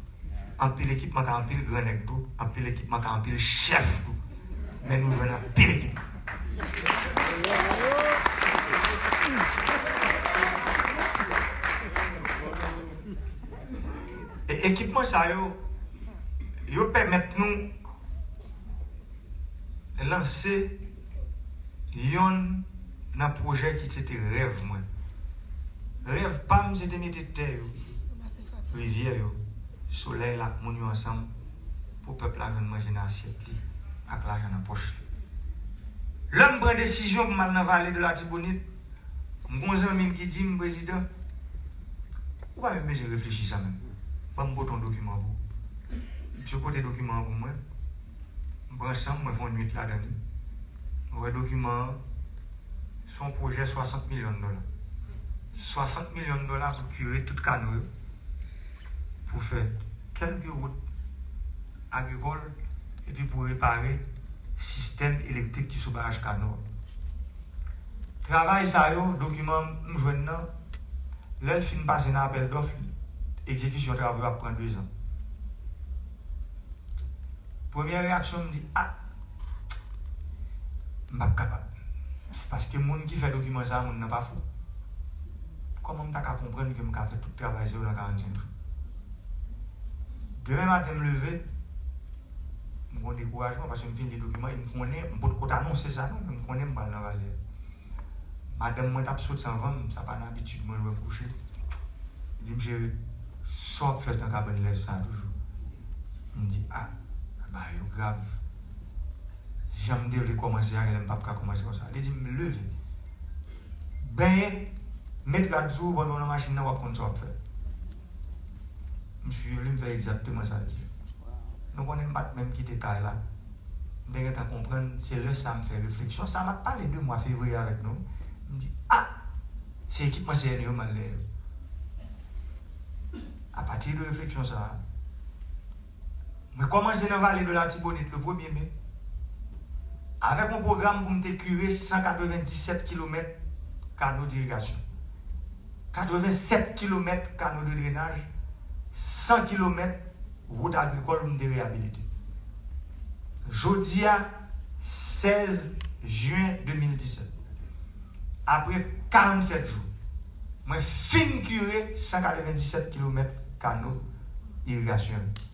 Anpil ekipman ka anpil gran nèg tou, anpil ekipman ka anpil chèf tou. Men nou jwenn anpil ekipman. E ekipman sa yo, yo pèmèt nou lanse yonn nan pwojè ki se te rèv mwen. Rèv pa m, se te mete tè yo, rivyè yo, solèy la ak moun yo ansanm pou pèp la jwenn manje nan asyèt li ak lajan nan pòch li. Lè m pran desizyon pou m al nan Vale de Latibonit, m gon zanmi m ki di m, "Prezidan, ou pa menm bezwen reflechi sa menm. Ban m pote yon dokiman pou ou." Misye pote dokiman an pou mwen. M pran san m, mwen fè yon nwit ladan li. Mwen wè dokiman an, se yon pwojè swasant milyon dola. Swasant milyon dola pou kire tout kano yo, pou fè kèlke wout agrikòl, epi pou repare sistèm elektrik ki sou baraj Kano. Travay sa yo, dokiman m jwenn nan, lè l fin pase nan apèl dòf, egzekisyon travo yo ap pran dezan. Premyè reyaksyon m di, "A, m p ap kapab." Paske moun ki fè dokiman sa a, moun nan pa fou. Kòman m ta ka konprann ke m ka fè tout travay sa yo nan karannsenk jou? Demen maten, m leve, m gon dekourajman paske m fin li dokiman e m konnen, m potko t anonse sa non, men m konnen m pral nan Vale a. Madanm mwen t ap soti anvan m, sa pa nan abitid mwen lè m kouche. Li di m, "Cheri, sa w ap fè nan kabann lèz sa a toujou?" M di, "A, bagay yo grav. Jan m te vle kòmanse a, genlè m p ap ka kòmanse konsa." Li di m, "Leve, benyen, met rad sou ou pandan w nan machin nan, w ap konn sa w ap fè." M swiv li, m fè egzakteman sa l di. Nou konnen m pa t menm kite kay la. M te gentan konprann, se lè sa a m fè refleksyon sa a, m ap pale de mwa fevriye avèk nou. M di, "A, se ekipman C N E yo m al dèyè yo." Apati de refleksyon sa a, mwen kòmanse nan Vale de Latibonit le premye me, avèk yon pwogram pou m te kire san katrevenndisèt kilomèt kano dirigasyon, katrevensèt kilomèt kano de drenaj, san kilomèt wout agrikòl pou m te reyabilite. Jodi a, sèz jen de mil disèt, apre karannsèt jou, mwen fin kire san katrevenndisèt kilomèt kano irigasyon yo.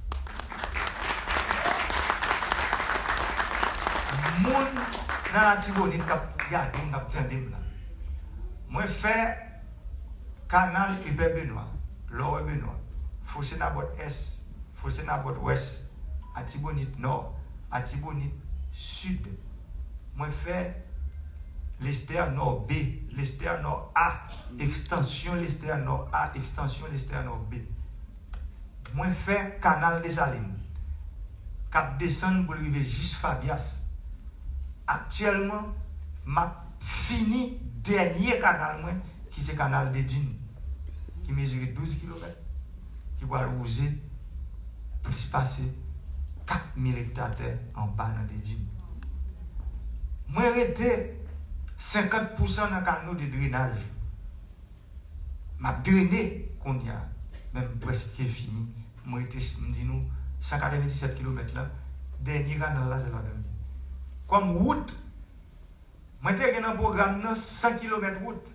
Moun nan Latibonit k ap gade m, k ap tande m la, mwen fè kanal Hubert Benoît, Lower Benoît, Fosé Nabòt Ès, Fosé Nabòt Wès, Atibonit Nò, Atibonit Sid. Mwen fè Lestè Nò B, Lestè Nò A, ekstansyon Lestè Nò A, ekstansyon Lestè Nò B. Mwen fè kanal Desalin k ap desann pou l rive jis Fabyas. Aktyèlman, m ap fini dènye kanal mwen, ki se kanal Dedin, ki mezire douz kilomèt, ki pral wouze plis pase kat mil ekta tè anba nan Dedin. Mwen rete senkant pousan nan kano de drenaj. M ap drene kounye a, men m prèske fini. M rete, m di nou, san katrevenndisèt kilomèt la, dènye kanal la, se ladan l ye. Kòm wout, mwen te gen nan pwogram nan san kilomèt wout.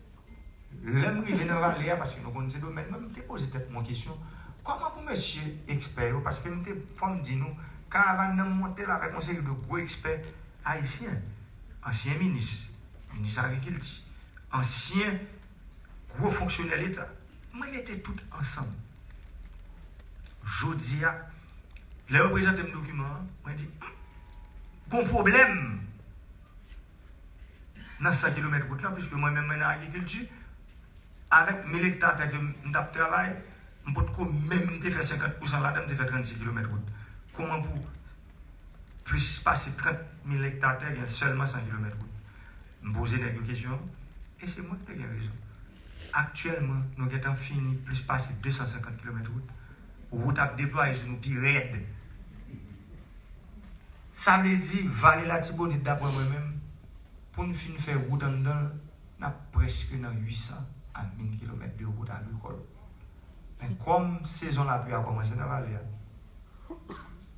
Lè m rive nan vale a, paske nou konn se domèn mwen, m te poze tèt mwen kesyon, kòman pou mesye ekspè yo, paske m te, fò m di nou, karavàn nan m monte l avèk yon seri de gwo ekspè ayisyen, ansyen minis, minis agrikilti, ansyen gwo fonksyonè leta. Mwen mete tout ansanm. Jodi a, lè yo prezante m dokiman an, mwen di, "Hmm, gon pwoblèm nan san kilomèt wout la, piske mwen menm mwen nan agrikilti, avèk mil ekta tè ke m t ap travay, m potko menm te fè senkant pousan ladan, m te fè trannsis kilomèt wout. Kòman pou plis pase trant mil ekta tè gen sèlman san kilomèt wout?" M poze nèg yo kesyon an, e se mwen ki te gen rezon. Aktyèlman, nou gentan fini plis pase de san senkant kilomèt wout. Wout ap deplwaye sou nou pi rèd. Sa vle di, Vale Latibonit, daprè mwen menm, pou n fin fè wout anndan l, n ap prèske nan uit san a mil kilomèt de wout agrikòl. Men kòm sezon lapli a kòmanse nan vale a,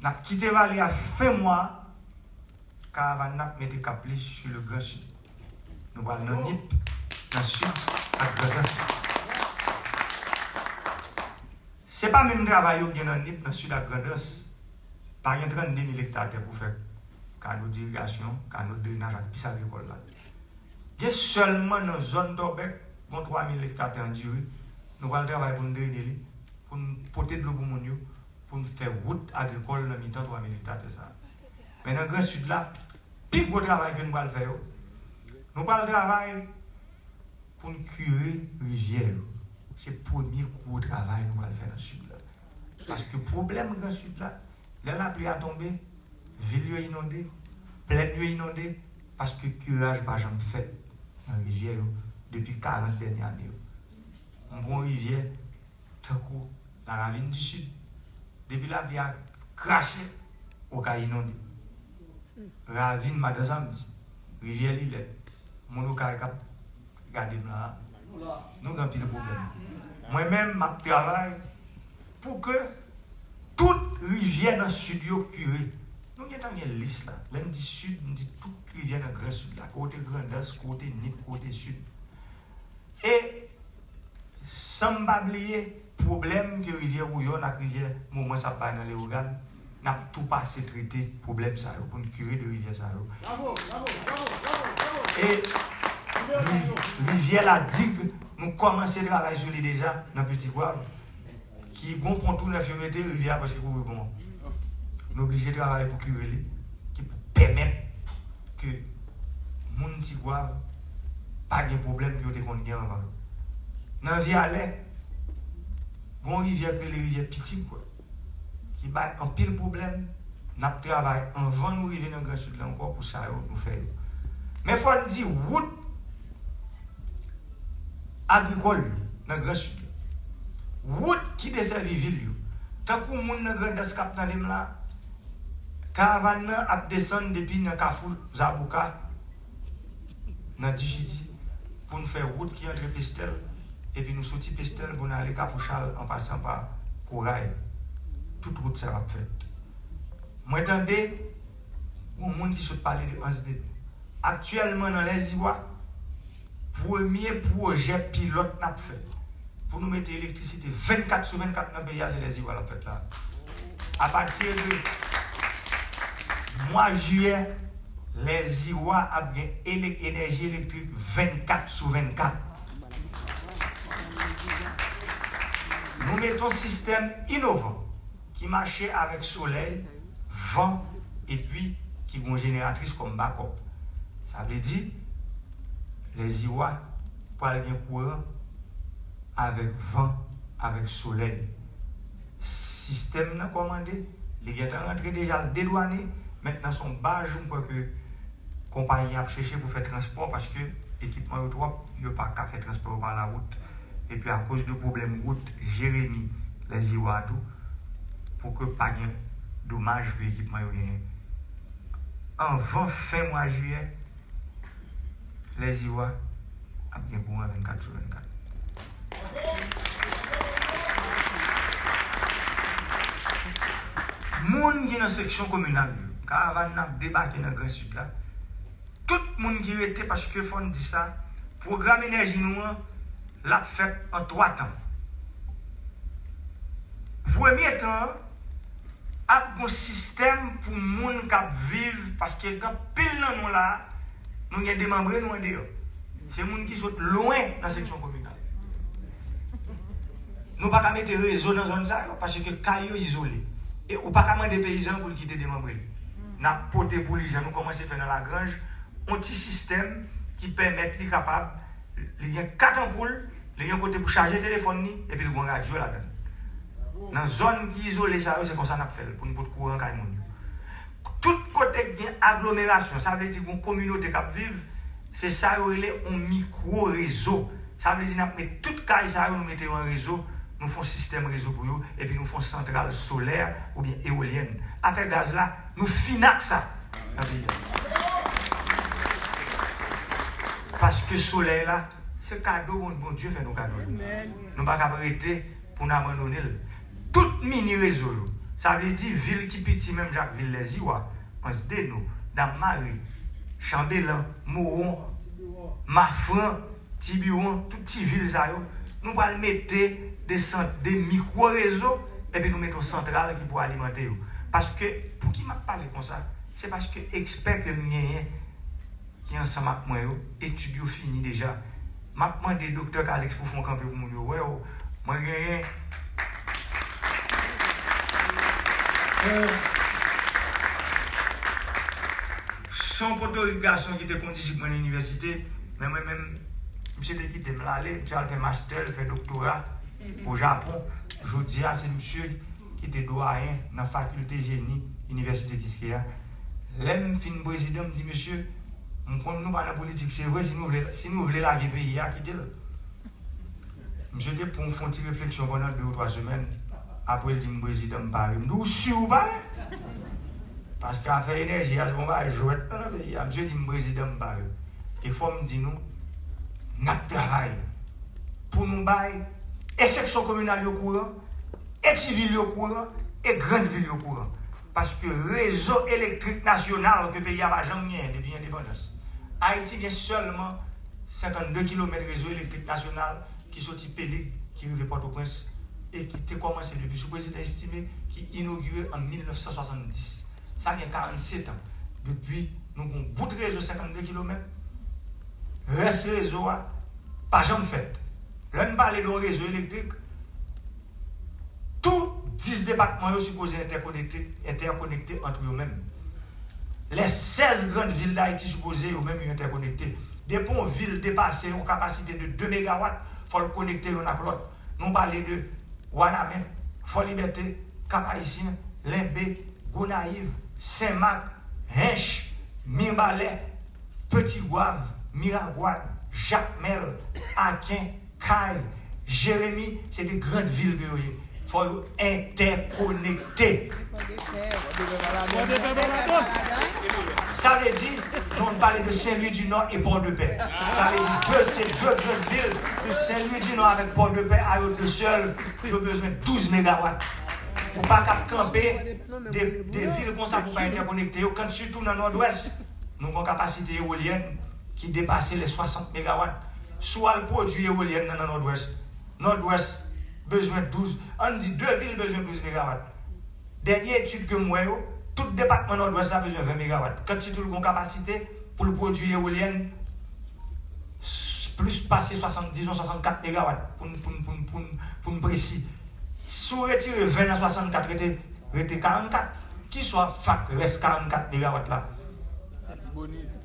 n ap kite vale a fen mwa a, karavàn nan ap mete kap li sou le Gran Sid. Nou pral nan Nip, nan Sid ak Grandans. Se pa menm travay yo gen nan Nip, nan Sid ak Grandans. Pa gen trannde mil ekta tè pou fè kano dirigasyon, kano drenaj ak pis agrikòl la. Gen sèlman nan zòn Tòbèk, gon twa mil ekta tè an diri. Nou pral travay pou n drene li, pou n pote dlo pou moun yo, pou n fè wout agrikòl nan mitan twa mil ekta tè sa a. Men nan Gran Sid la, pi gwo travay ke n pral fè yo, nou pral travay pou n kire rivyè yo. Se premye gwo travay nou pral fè nan Sid la. Paske pwoblèm Gran Sid la, lè lapli a tonbe, vil yo inonde, plèn yo inonde, paske kiraj pa janm fèt nan rivyè yo depi karant dènye ane yo. M pran yon rivyè tankou la Ravine du Sud. Depi lapli a krache, ou ka inonde. Ravin Madan Samdi, Rivyè Lilèt, moun Okay k ap gade m la a, nou gen anpil pwoblèm. Mwen menm, m ap travay pou ke tout rivyè nan Sid yo kire. Nou gentan gen lis la. Lè m di Sid, m di tout rivyè nan Gran Sid la. Kote Grandans, kote Nip, kote Sid. E san m pa bliye pwoblèm ke rivyè Wouyòn ak rivyè Momans ap bay nan Leyogàn, n ap tou pase trete pwoblèm sa yo pou n kire de rivyè sa yo. E ri- rivyè Ladig, nou kòmanse travay sou li deja nan Piti Gwav. Ki gon pon tou nèf yo mete, rivyè a prèske kouvri pon an. Nou oblije travay pou kire li, ki pou pèmèt ke moun Ti Gwav pa gen pwoblèm ke yo te konn gen anvan. Nan Vyalè, gon rivyè k rele rivyè Pitig, ki bay anpil pwoblèm. N ap travay anvan nou rive nan Gran Sid la ankò pou sa yo nou fè yo. Men fò n di wout agrikòl yo nan Gran Sid la. Wout ki desèvi vil yo. Tankou moun nan Grandans k ap tande m la, karavàn nan ap desann depi nan Kafou Zaboka, nan Difiti, pou n fè wout ki antre Pestèl, epi nou soti Pestèl pou n ale Kafou Chal an pasan pa Koray. Tout wout sa yo ap fèt. Mwen tande yon moun ki sot pale de Anse des Deux. Aktyèlman nan Lèziwa, premye pwojè pilòt n ap fè pou nou mete elektrisite vennkat sou vennkat nan peyi a, se Lèziwa l ap fèt la. Apati de mwa jiyè, Lèziwa ap gen ele- enèji elektrik vennkat sou vennkat. Nou mete yon sistèm inovan ki mache avèk solèy, van, epi ki gon jeneratris kòm bakòp. Sa vle di, Lèziwa pral gen kouran avèk van, avèk solèy. Sistèm nan kòmande, li gentan rantre deja, l dedwane. Mentnan se yon baj, m kwè ke konpayi ap chèche pou fè transpò, paske ekipman yo twòp, yo pa ka fè transpò yo pa lawout. Epi akoz de pwoblèm wout Jeremi, Lèziwa tou, pou ke pa gen domaj pou ekipman yo genyen. Anvan fen mwa jiyè, Lèziwa ap gen kouran vennkat sou vennkat. Moun ki nan seksyon kominal yo, karavàn nan ap debake nan Gran Sid la. Tout moun ki rete, paske fò n di sa, pwogram enèji nou an, l ap fèt an twa tan. Premye tan an, ap gon sistèm pou moun k ap viv, paske gen anpil nan nou la, nou gen demanbre nou andeyò. Se moun ki sot lwen nan seksyon kominal. Nou pa ka mete rezo nan zòn sa yo, paske kay yo izole. E ou pa ka mande peyizan pou l kite demanbre l. N ap pote pou li, jan nou kòmanse fè nan Lagranj, yon ti sistèm ki pèmèt li kapab, li gen kat anpoul, li gen kote pou chaje telefòn li, epi l gen yon radyo ladan l. Nan zòn ki izole sa yo, se konsa n ap fè l, pou n pot kouran kay moun yo. Tout kote k gen aglomerasyon, sa vle di gen yon kominote k ap viv, se sa yo rele yon mikwo rezo. Sa vle di n ap met tout kay sa yo, nou mete yo an rezo, nou fè yon sistèm rezo pou yo, epi nou fè yon santral solè oubyen ewolyèn. Afè gaz la, nou fini ak sa nan peyi a. Paske solèy la, se kado Bon, Bondye fè nou kado l. Nou pa kab rete pou n abandone l. Tout mini rezo yo, sa vle di vil ki piti menm jan ak vil Lèziwa, Anse des Naux, Dam Mari, Chanbelan, Mowon, Mafran, Tibiwon, tout ti vil sa yo, nou pral mete de sant, de mikwo rezo, epi nou mete yon santral ki pou alimante yo. Paske, pouki m ap pale konsa? Se paske ekspè ke m genyen ki ansanm ak mwen yo, etid yo fini deja. M ap mande Doktè Calix pou fè yon kanpe pou moun yo wè w. Mwen genyen yon, se yon potorik gason ki te kondisip mwen nan inivèsite, men mwen menm, misye te kite m l ale, misye al fè mastè, l fè doktora o Japon. Jodi a, se misye ki te dwayen nan fakilte jeni Inivèsite Kiskeya. Lè m fin prezidan, m di, mesye, m konn nou pa nan politik, se vre, si nou vle, si nou vle lage peyi a, kite l. Misye te pran, fè yon ti refleksyon pandan de ou twa semèn. Apre, l di m, prezidan, m pare. M di, ou si ou pare? Paske afè enèji a, se pa yon bagay jwèt non nan peyi a. Misye di m, prezidan, m pare. E fò m di nou, n ap travay pou nou bay e seksyon kominal yo kouran, e ti vil yo kouran, e grann vil yo kouran. Paske rezo elektrik nasyonal ke peyi a pa janm genyen depi endepandans. Ayiti gen sèlman senkannde kilomèt rezo elektrik nasyonal ki soti Pelig, ki rive Pòtoprens, e ki te kòmanse depi sou prezidan Estimé, ki inogire an mil nèf san swasanndis. Sa gen karannsèt an depi nou gen yon bout rezo senkannde kilomèt. Rès rezo a pa janm fèt. Lè n pale de yon rezo elektrik, tout dis depatman yo sipoze entèkonekte, entèkonekte ant yo menm. Les seize grandes villes d'Haïti sipoze yo menm yo entèkonekte. Depi yon vil depase yon kapasite de de megawat, fò l konekte youn ak lòt. Nou pale de Wanament, Fò Libète, Kap Ayisyen, Lenbe, Gonayiv, Senmak, Hench, Mibalè, Petit Goâve, Miragwàn, Jakmèl, Aken, Kay, Jeremi, se de grann vil ke yo ye. Fò yo entèkonekte. Sa vle di, nou pale de Saint-Louis du Nord e Port-de-Paix. Sa vle di, de, se de grann vil, Saint-Louis du Nord avèk Port-de-Paix, a yo de sèl, yo bezwen douz megawat. Ou pa kab kanpe de, de vil konsa pou pa entèkonekte yo, kan sitou nan Nòdwès, nou gen yon kapasite ewolyèn ki depase lè swasant megawat. Si w al pwodui ewolyèn nan, nan Nòdwès, Nòdwès bezwen douz, ann di de vil bezwen douz megawat. Dènye etid ke m wè yo, tout depatman Nòdwès la bezwen ven megawat. Kan sitou l gen yon kapasite pou l pwodui ewolyèn s-, plis pase swasanndis ou swasannkat megawat, pou n, pou n, pou n, pou n, pou n presi. Si w retire ven nan swasannkat, rete, rete karannkat, kiswa fak rès karannkat megawat la?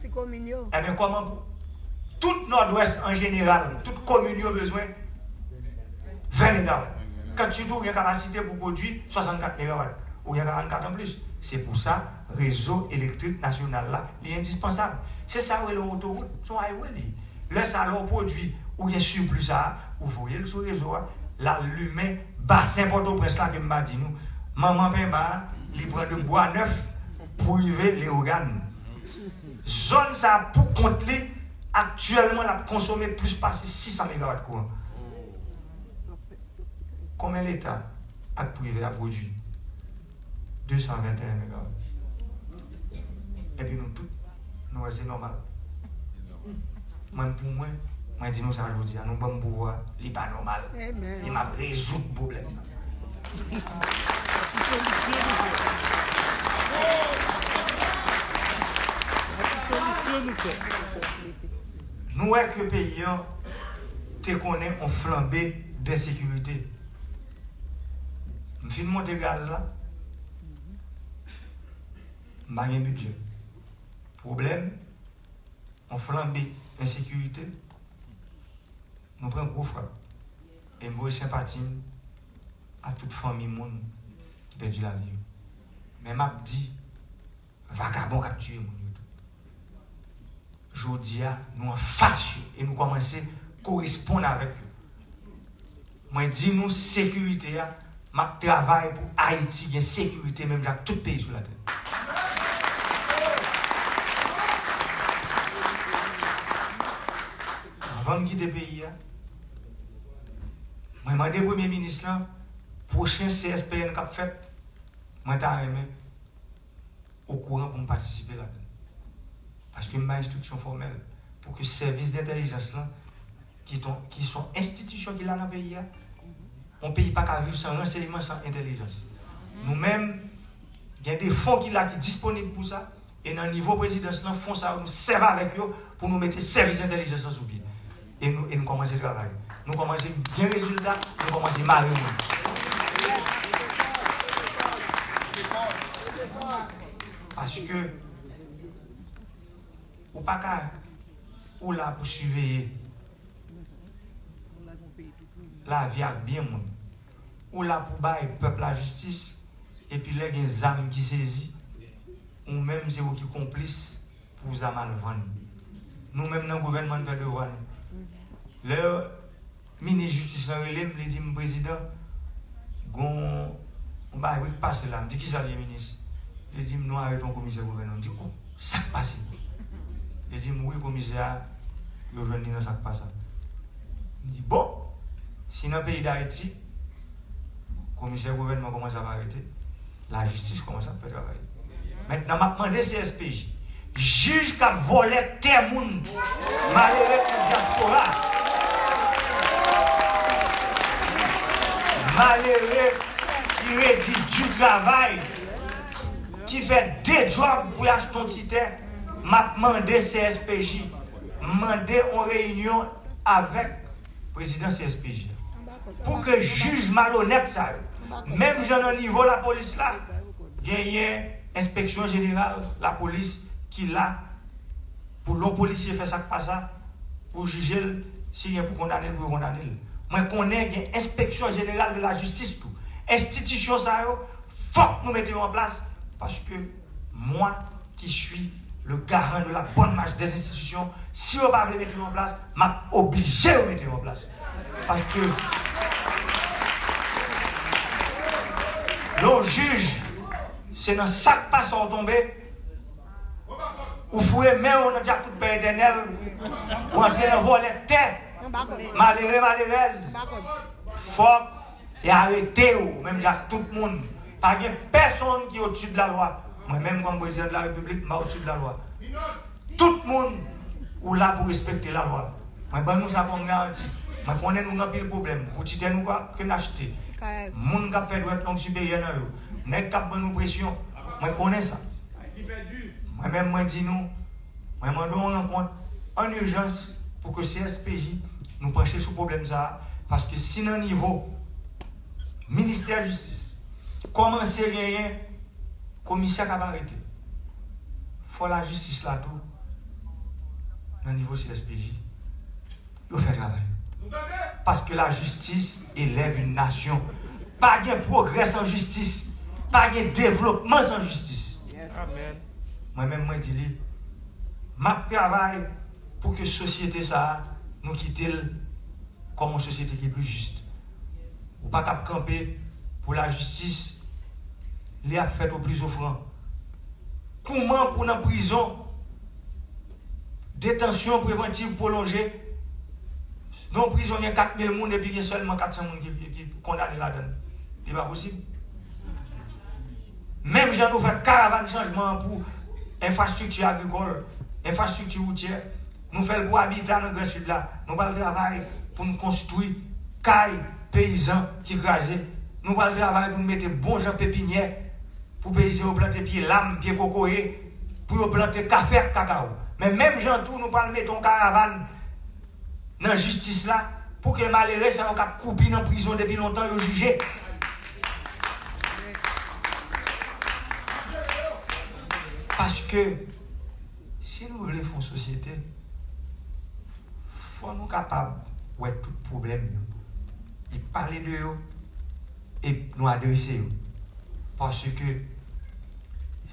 Ti komin yo. Ebyen, kòman pou tout Nòdwès an jeneral, tout komin yo bezwen ven megawat. Kan sitou ou gen kapasite pou pwodui swasannkat megawat, ou gen karannkat anplis. Se pou sa, rezo elektrik nasyonal la, li endispansab. Se sa yo rele yon otowout, se yon highway li ye. Lè sa, lè w pwodui, ou gen sipli sa a, ou voye l sou rezo a, l al limen basen Pòtoprens la ke m pa di nou. Manman Penba a, li pran de Bwa Nèf pou rive Leyogàn. Zòn sa a, pou kont li, aktyèlman, l ap konsome plis pase sis san megawat kouran. Konbyen Leta ak prive a pwodui? De san venteyen megawat. Epi nou tout, nou wè se nòmal. Mwen, pou mwen, mwen di nou sa jodi a, nou ban m pouvwa, li pa nòmal. E m ap rezoud pwoblèm nan. Nou wè ke peyi an te konnen yon flanbe d ensekirite. M fin monte gaz la, m pa gen bidjè. Pwoblèm, yon flanbe ensekirite, nou pran gwo frap. E m voye senpati m a tout fanmi moun ki pèdi lavi yo. Men m ap di, vagabon k ap tiye moun yo tou. Jodi a, nou anfas yo e nou kòmanse koresponn avèk yo. Mwen di nou sekirite a, m ap travay pou Ayiti gen sekirite menm jan ak tout peyi sou latè. Anvan m kite peyi a, mwen mande premye minis lan, pwochen C S P N k ap fèt, mwen ta renmen okouran pou m patisipe ladan l. Paske m bay enstriksyon fòmèl pou ke sèvis dentèlijans lan, ki ton, ki son enstitisyon ki la nan peyi a, yon peyi pa ka viv san ransèyman, san entèlijans. Nou menm, gen de fon ki la ki disponib pou sa, e nan nivo prezidans lan, fon sa yo, nou sèvi avèk yo pou nou mete sèvis entèlijans lan sou pye. E nou, e nou kòmanse travay. Nou kòmanse gen rezilta, nou kòmanse mare moun. Paske ou pa ka, ou la pou siveye lavi ak byen moun. Ou la pou bay pèp la jistis, epi lè gen zam ki sezi, ou menm se ou ki konplis pou zam al vann. Nou menm nan gouvènman n fè devwa nou. Lè minis jistis lan rele m, li di m, "Prezidan, gon yon bagay wi k pase la." M di, "Kisa l ye, minis?" Li di m, "Nou arete yon komisè gouvènman." M di, "O, sa k pase?" Li di m, "Wi, komisè a, yo jwenn li nan sa k pase." M di, "Bon, si nan peyi Dayiti, komisè gouvènman kòmanse ap arete, lajistis kòmanse ap fè travay." Mentnan, m ap mande C S P J, jij k ap vòlè tè moun, malere nan dyaspora, malere ki redi di travay, ki fè de djòb pou y achte yon ti tè, m ap mande C S P J, mande yon reyinyon avèk prezidan C S P J, pou ke jij malonèt sa yo, menm jan nan nivo lapolis la, genyen enspeksyon jeneral lapolis ki la pou lè yon polisye fè sa k pa sa, pou jije l, si gen pou kondane l, pou yo kondane l. Mwen konnen gen enspeksyon jeneral de la jistis tou. Enstitisyon sa yo, fòk nou mete yo an plas, paske mwen, qui suis le garant de la bonne marche des institutions, si yo pa vle mete yo an plas, m ap oblije yo mete yo an plas. Paske lè w jij, se nan sa k pase w tonbe, ou foure men w nan djakout Pè Etènèl, ou antre nan vòlè tè, malere, malerèz, fòk e arete yo, menm jan ak tout moun. Pa gen pèsonn ki odsi de la lwa. Mwen menm, kòm prezidan de la repiblik, m pa odsi de la lwa. Tout moun, ou la pou respekte la lwa. Mwen ban nou sa kòm garanti. Mwen konnen nou gen anpil pwoblèm. Pou ti tè nou ka, ke n achte. Moun k ap fè dwèt long siperyè nan yo. Nèg k ap ban nou presyon. Mwen konnen sa. Mwen menm, mwen di nou, mwen mande yon rankont an ijans pou ke C S P J nou panche sou pwoblèm sa a, paske si nan nivo ministè jistis kòmanse genyen komisè k ap arete, fò lajistis la tou nan nivo C S P J yo fè travay yo. Paske lajistis elèv yon nasyon. Pa gen pwogrè san jistis. Pa gen devlopman san jistis. Mwen menm, mwen di li, m ap travay pou ke sosyete sa a, nou kite l kòm yon sosyete ki pli jis. Ou pa t ap kanpe pou lajistis, li ap fèt au plus offrant. Kouman pou nan prizon, detansyon prevantiv pwolonje, nan yon prizon gen kat mil moun epi gen sèlman kat san moun ki, ki, ki kondane ladan l? Li pa posib. Menm jan nou fè karavàn chanjman an pou enfrastrikti agrikòl, enfrastrikti woutyè, nou fè l pou abita nan Gran Sid la. Nou pral travay pou n konstwi kay peyizan ki kraze. Nou pral travay pou n mete bon jan pepinyè pou peyizan yo plante pye lam, pye kokoye, pou yo plante kafe ak kakawo. Men menm jan tou, nou pral mete yon karavàn nan jistis la pou ke malere sa yo k ap kwoupi nan prizon depi lontan yo jije. Paske si nou vle fè yon sosyete, fò nou kapab wè tout pwoblèm yo e pale de yo e nou adrese yo. Paske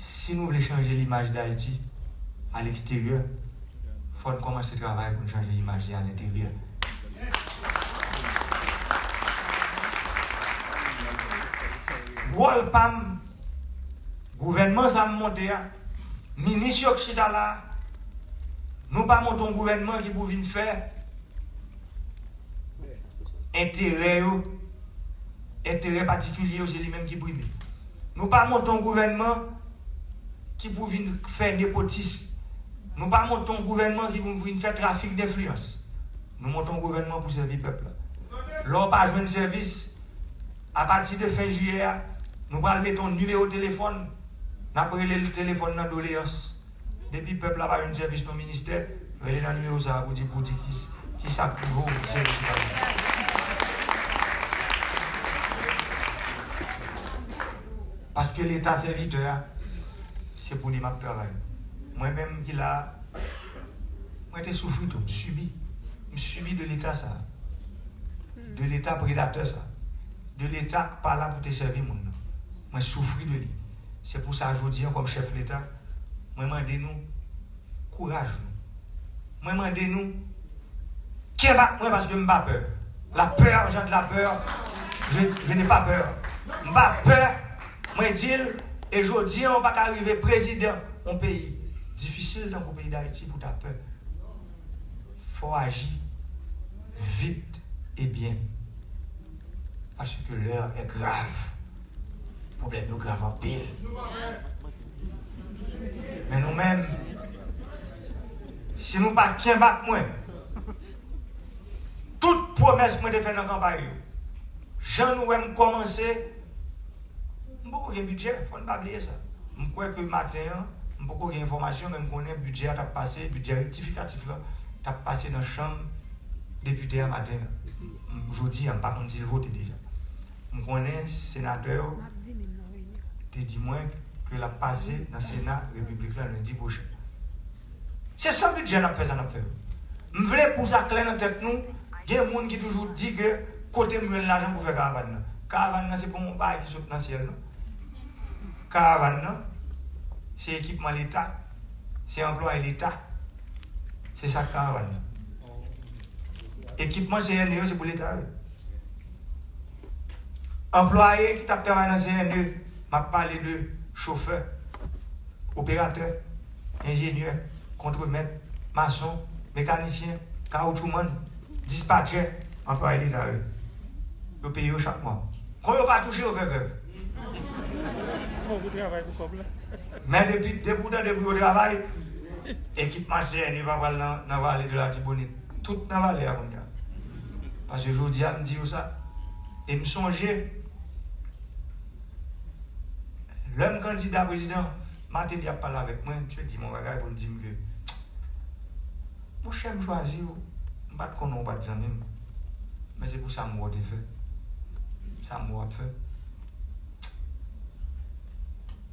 si nou vle chanje limaj Dayiti a leksteryè, fò n kòmanse travay pou n chanje limaj li a lenteryè. Wòl pa m, gouvènman sa m monte a, minis yo k chita la, nou pa monte yon gouvènman ki pou vin fè enterè yo, enterè patikilye yo, se li menm ki prime. Nou pa monte yon gouvènman ki pou vin fè nepotism. Nou pa monte yon gouvènman ki pou vin fè trafik denfliyans. Nou monte yon gouvènman pou sèvi pèp la. Lè w pa jwenn sèvis, apati de fen jiyè a, nou pral mete yon nimewo telefòn. N ap rele telefòn nan doleyans. Depi pèp la pa jwenn sèvis nan ministè, rele nan nimewo sa a pou di, pou di ki, ki sa k rive w, ki sèvis ou pa jwenn. Paske Leta sèvitè a, se pou li m ap travay. Mwen menm ki la a, mwen te soufri tou, m sibi. M sibi de Leta sa a. De Leta predatè sa a. De Leta k pa la pou te sèvi moun nan. Mwen soufri de li. Se pou sa jodi a, kòm chèf Leta, mwen mande nou kouraj nou. Mwen mande nou kenbe ak mwen paske m pa pè. La peur engendre la peur. Je, je n'ai pas peur. M pa pè. Mwen di l, e jodi a, ou pa ka rive prezidan yon peyi difisil tankou peyi Dayiti pou ta pè. Fò w aji vit e byen. Paske lè e grav. Pwoblèm yo grav anpil. Men nou menm, si nou pa kenbe ak mwen, tout pwomès mwen te fè nan kanpay yo, jan nou wè m kòmanse, m poko gen bidjè, fò n pa bliye sa. M kwè ke maten an, m poko gen enfòmasyon, men m konnen bidjè a t ap pase, bidjè rektifikatif la, t ap pase nan chanm depite a maten an. M, jodi a, m pa konn si l vote deja. M konnen senatè yo te di mwen ke l ap pase nan Sena Repiblik la lendi pwochen. Se san bidjè n ap fè sa n ap fè yo. M vle pou sa klè nan tèt nou, gen moun ki toujou di ke kote m jwenn lajan pou fè karavàn nan. Karavàn nan se pa yon bagay ki sot nan syèl non. Karavàn nan, se ekipman Leta, se anplwaye Leta. Se sa k karavàn nan. Ekipman C N E yo se pou Leta yo. Anplwaye ki t ap travay nan C N E, m ap pale de chofè, operatè, enjenyè, kontremèt, mason, mekanisyen, kawoutchoumann, dispatchè, anplwaye Leta yo. Yo peye yo chak mwa. Kon yo pa touche, yo fè grèv. Fòk ou travay pou kòb la. Men depi, depi w tande pou yo travay, ekipman C N E pa pral nan, nan Vale de Latibonit. Tout nan vale a kounye a. Paske jodi a, m di yo sa. E m sonje, lè m kandida prezidan, Martelly ap pale avèk mwen, misye di m yon bagay pou l di m ke, monchè, m chwazi w, m pa t konnen w pa t zanmi m. Men se pou sa m wè w te fè. Sa m wè w ap fè.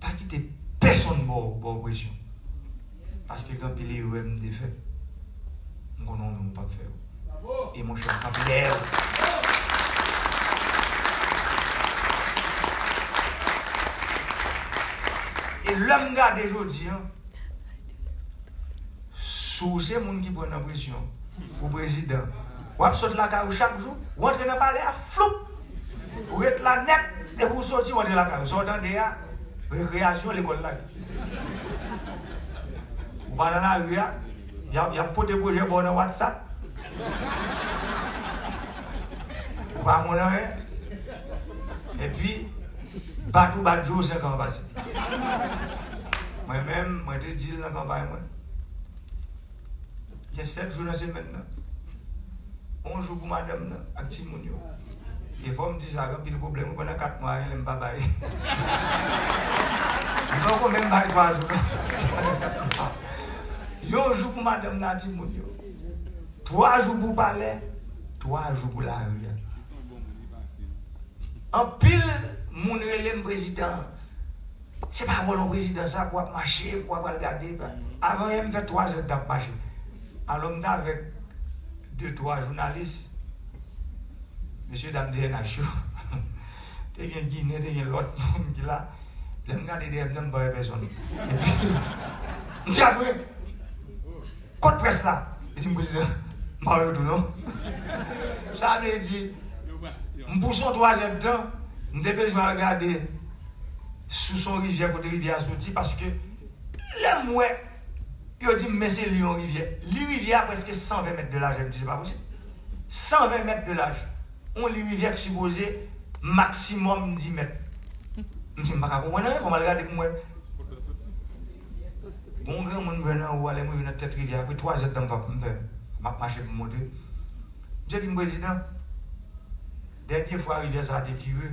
Pa kite pèsonn ba w, ba w presyon. Paske gen anpil erè m te fè. M konnen w menm ou p ap fè yo. E monchè, m kanpe dèyè w. E lè m gade jodi a, si w se moun ki pran nan presyon pou prezidan, w ap sot lakay ou chak jou, w antre nan palè a, floup! Ou ret la nèt, depi w soti, w antre lakay ou. Sa w tande a, rekreyasyon, lekòl la ye. Ou pa nan lari a, y ap, y ap pote pwojè ba w nan WhatsApp. Ou pa konn anyen. Epi, bat ou bat jou, senk an pase. Mwen menm, mwen te di l nan kanpay mwen. Gen sèt jou nan semèn nan. Yon jou pou madanm nan ak timoun yo. E fò m di sa, gen anpil pwoblèm, wi, pandan kat mwa, gen lè m pa bay. M poko menm bay twa jou, non. Yon jou pou madanm nan ak timoun yo. Twa jou pou palè, twa jou pou lari a. Anpil moun rele m prezidan. Se pa wòl yon prezidan sa pou w ap mache, pou w ap al gade. Avan yè, m fè twa zè tan ap mache. Alò, m t avèk de, twa jounalis, mesye dam T N H yo. Te gen Ginen, te gen lòt moun ki la. Lè m gade dèyè m nan, m pa wè pèsonn. Epi, m di, "Apre, kot près la?" Li di m, "Prezidan, m pa wè yo tou non." Sa vle di, m pouse yon twa zè tan, m te bezwen al gade si se yon rivyè, kote rivyè a soti, paske lè m wè, yo di m, "Men se li yon rivyè." Li rivyè a prèske san ven mèt de lajè, m di, "Se pa posib." San ven mèt de laj. Yon li rivyè ki sipoze maksimòm dis mèt. M di, "M pa ka konprann anyen, fò m al gade pou m wè." Gon granmoun m jwenn anwo a, lè m rive nan tèt rivyè a, apre twa zè tan m fè, m fè, m ap mache pou m monte. Misye di m, "Prezidan, dènye fwa rivyè sa a te kire,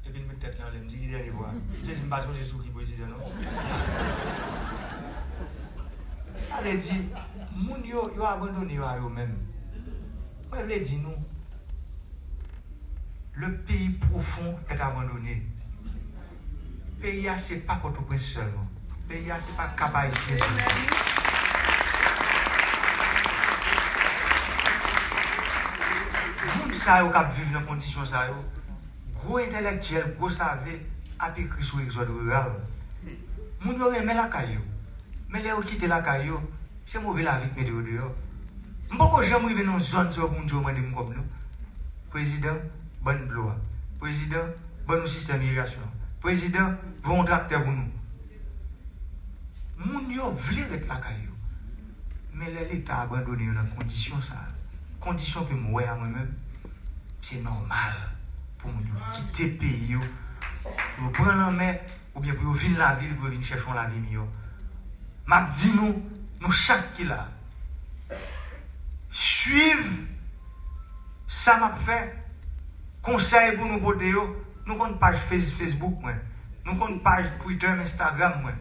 epi l met tèt li anlè." M di, "Ki dènye fwa?" Misye di m, "M pa sonje sou ki prezidan non." Sa vle di, moun yo, yo abandone yo a yo menm. Mwen vle di nou, le pays profond est abandonné. Peyi a se pa Pòtoprens sèlman. Peyi a se pa Kap Ayisyen sèlman. Moun sa yo k ap viv nan kondisyon sa yo, gwo entèlektyèl, gwo save ap ekri sou egzòd riral. Moun yo renmen lakay yo. Men lè yo kite lakay yo, se move lavi k mete yo deyò. M poko janm rive nan yon zòn sa yo pou moun di yo mande m kòb non. "Prezidan, ban n dlo a. Prezidan, ban nou sistèm irigasyon an. Prezidan, voye yon traktè pou nou." Moun yo vle ret lakay yo. Men lè Leta abandone yo nan kondisyon sa a, kondisyon ke m wè a mwen menm, se nòmal pou moun yo kite peyi yo, yo pran lanmè, oubyen pou yo vin lavil, pou yo vin chèche yon lavi miyò. M ap di nou, nou chak ki la, swiv sa m ap fè, konsèy pou nou pote yo. Nou konn paj Face-, Facebook mwen, nou konn paj Twitter m, Instagram mwen.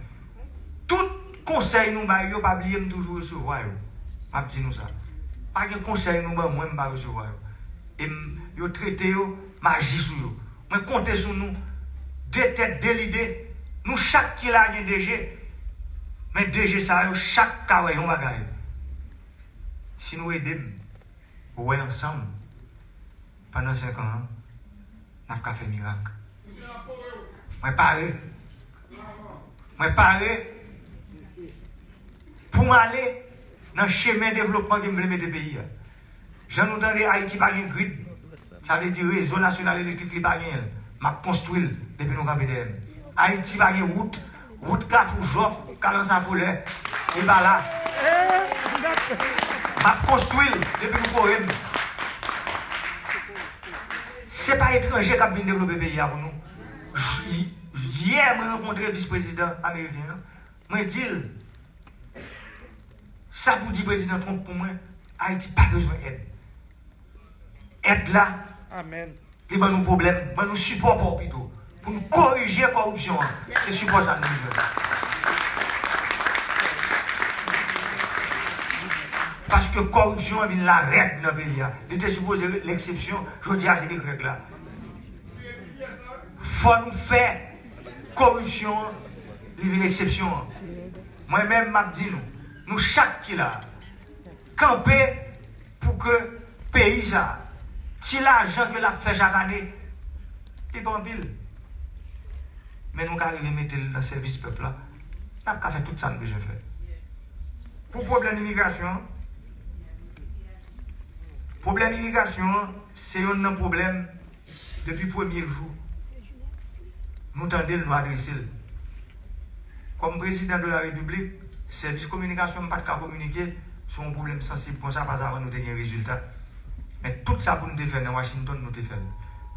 Tout konsèy nou bay yo, pa bliye m toujou resevwa yo. M ap di nou sa. Pa gen konsèy nou ban mwen, m pa resevwa yo. E m, yo trete yo, m aji sou yo. Mwen konte sou nou. De tèt, de lide. Nou chak ki la gen de je. Men de je sa yo, chak ka wè yon bagay. Si nou ede m, wè ansanm, pandan senk an an, n ap ka fè mirak. Mwen pare. Mwen pare pou m ale nan chemen devlopman ke m vle mete peyi a. Jan nou tande, Ayiti pa gen grid. Sa vle di rezo nasyonal elektrik li pa genyen l. M ap konstwi l depi nou kanpe dèyè m. Ayiti pa gen wout. Wout Kafou Jòf, Kalansa Folè, e pa la. M ap konstwi l depi nou kore m. Se pa etranje k ap vin devlope peyi a pou nou. J-, yè, mwen rankontre vis prezidan ameriken an. Mwen di l, sa pou di Prezidan Trump pou mwen, Ayiti pa bezwen èd. Èd la, amèn, li ban nou pwoblèm, ban nou sipò pa w pito. Pou nou korije kòripsyon an, se sipò sa nou bezwen. Paske kòripsyon an vin larèg nan peyi a. Li te sipoze ret leksepsyon, jodi a se li k règ la. Fò nou fè kòripsyon an, li vin eksepsyon an. Mwen menm, m ap di nou, nou chak ki la a, kanpe pou ke peyi sa a, ti lajan ke l ap fè chak ane, li pa anpil. Men nou ka rive mete l nan sèvis pèp la, n ap ka fè tout sa n bezwen fè. Pou pwoblèm imigrasyon an, pwoblèm imigrasyon an, se yonn nan pwoblèm depi premye jou, nou tande l, nou adrese l. Kòm prezidan de la repiblik, sèvis kominikasyon m pa t ka kominike sou yon pwoblèm sansib konsa, paske avan nou te gen rezilta. Men tout sa pou nou te fè nan Washington, nou te fè l.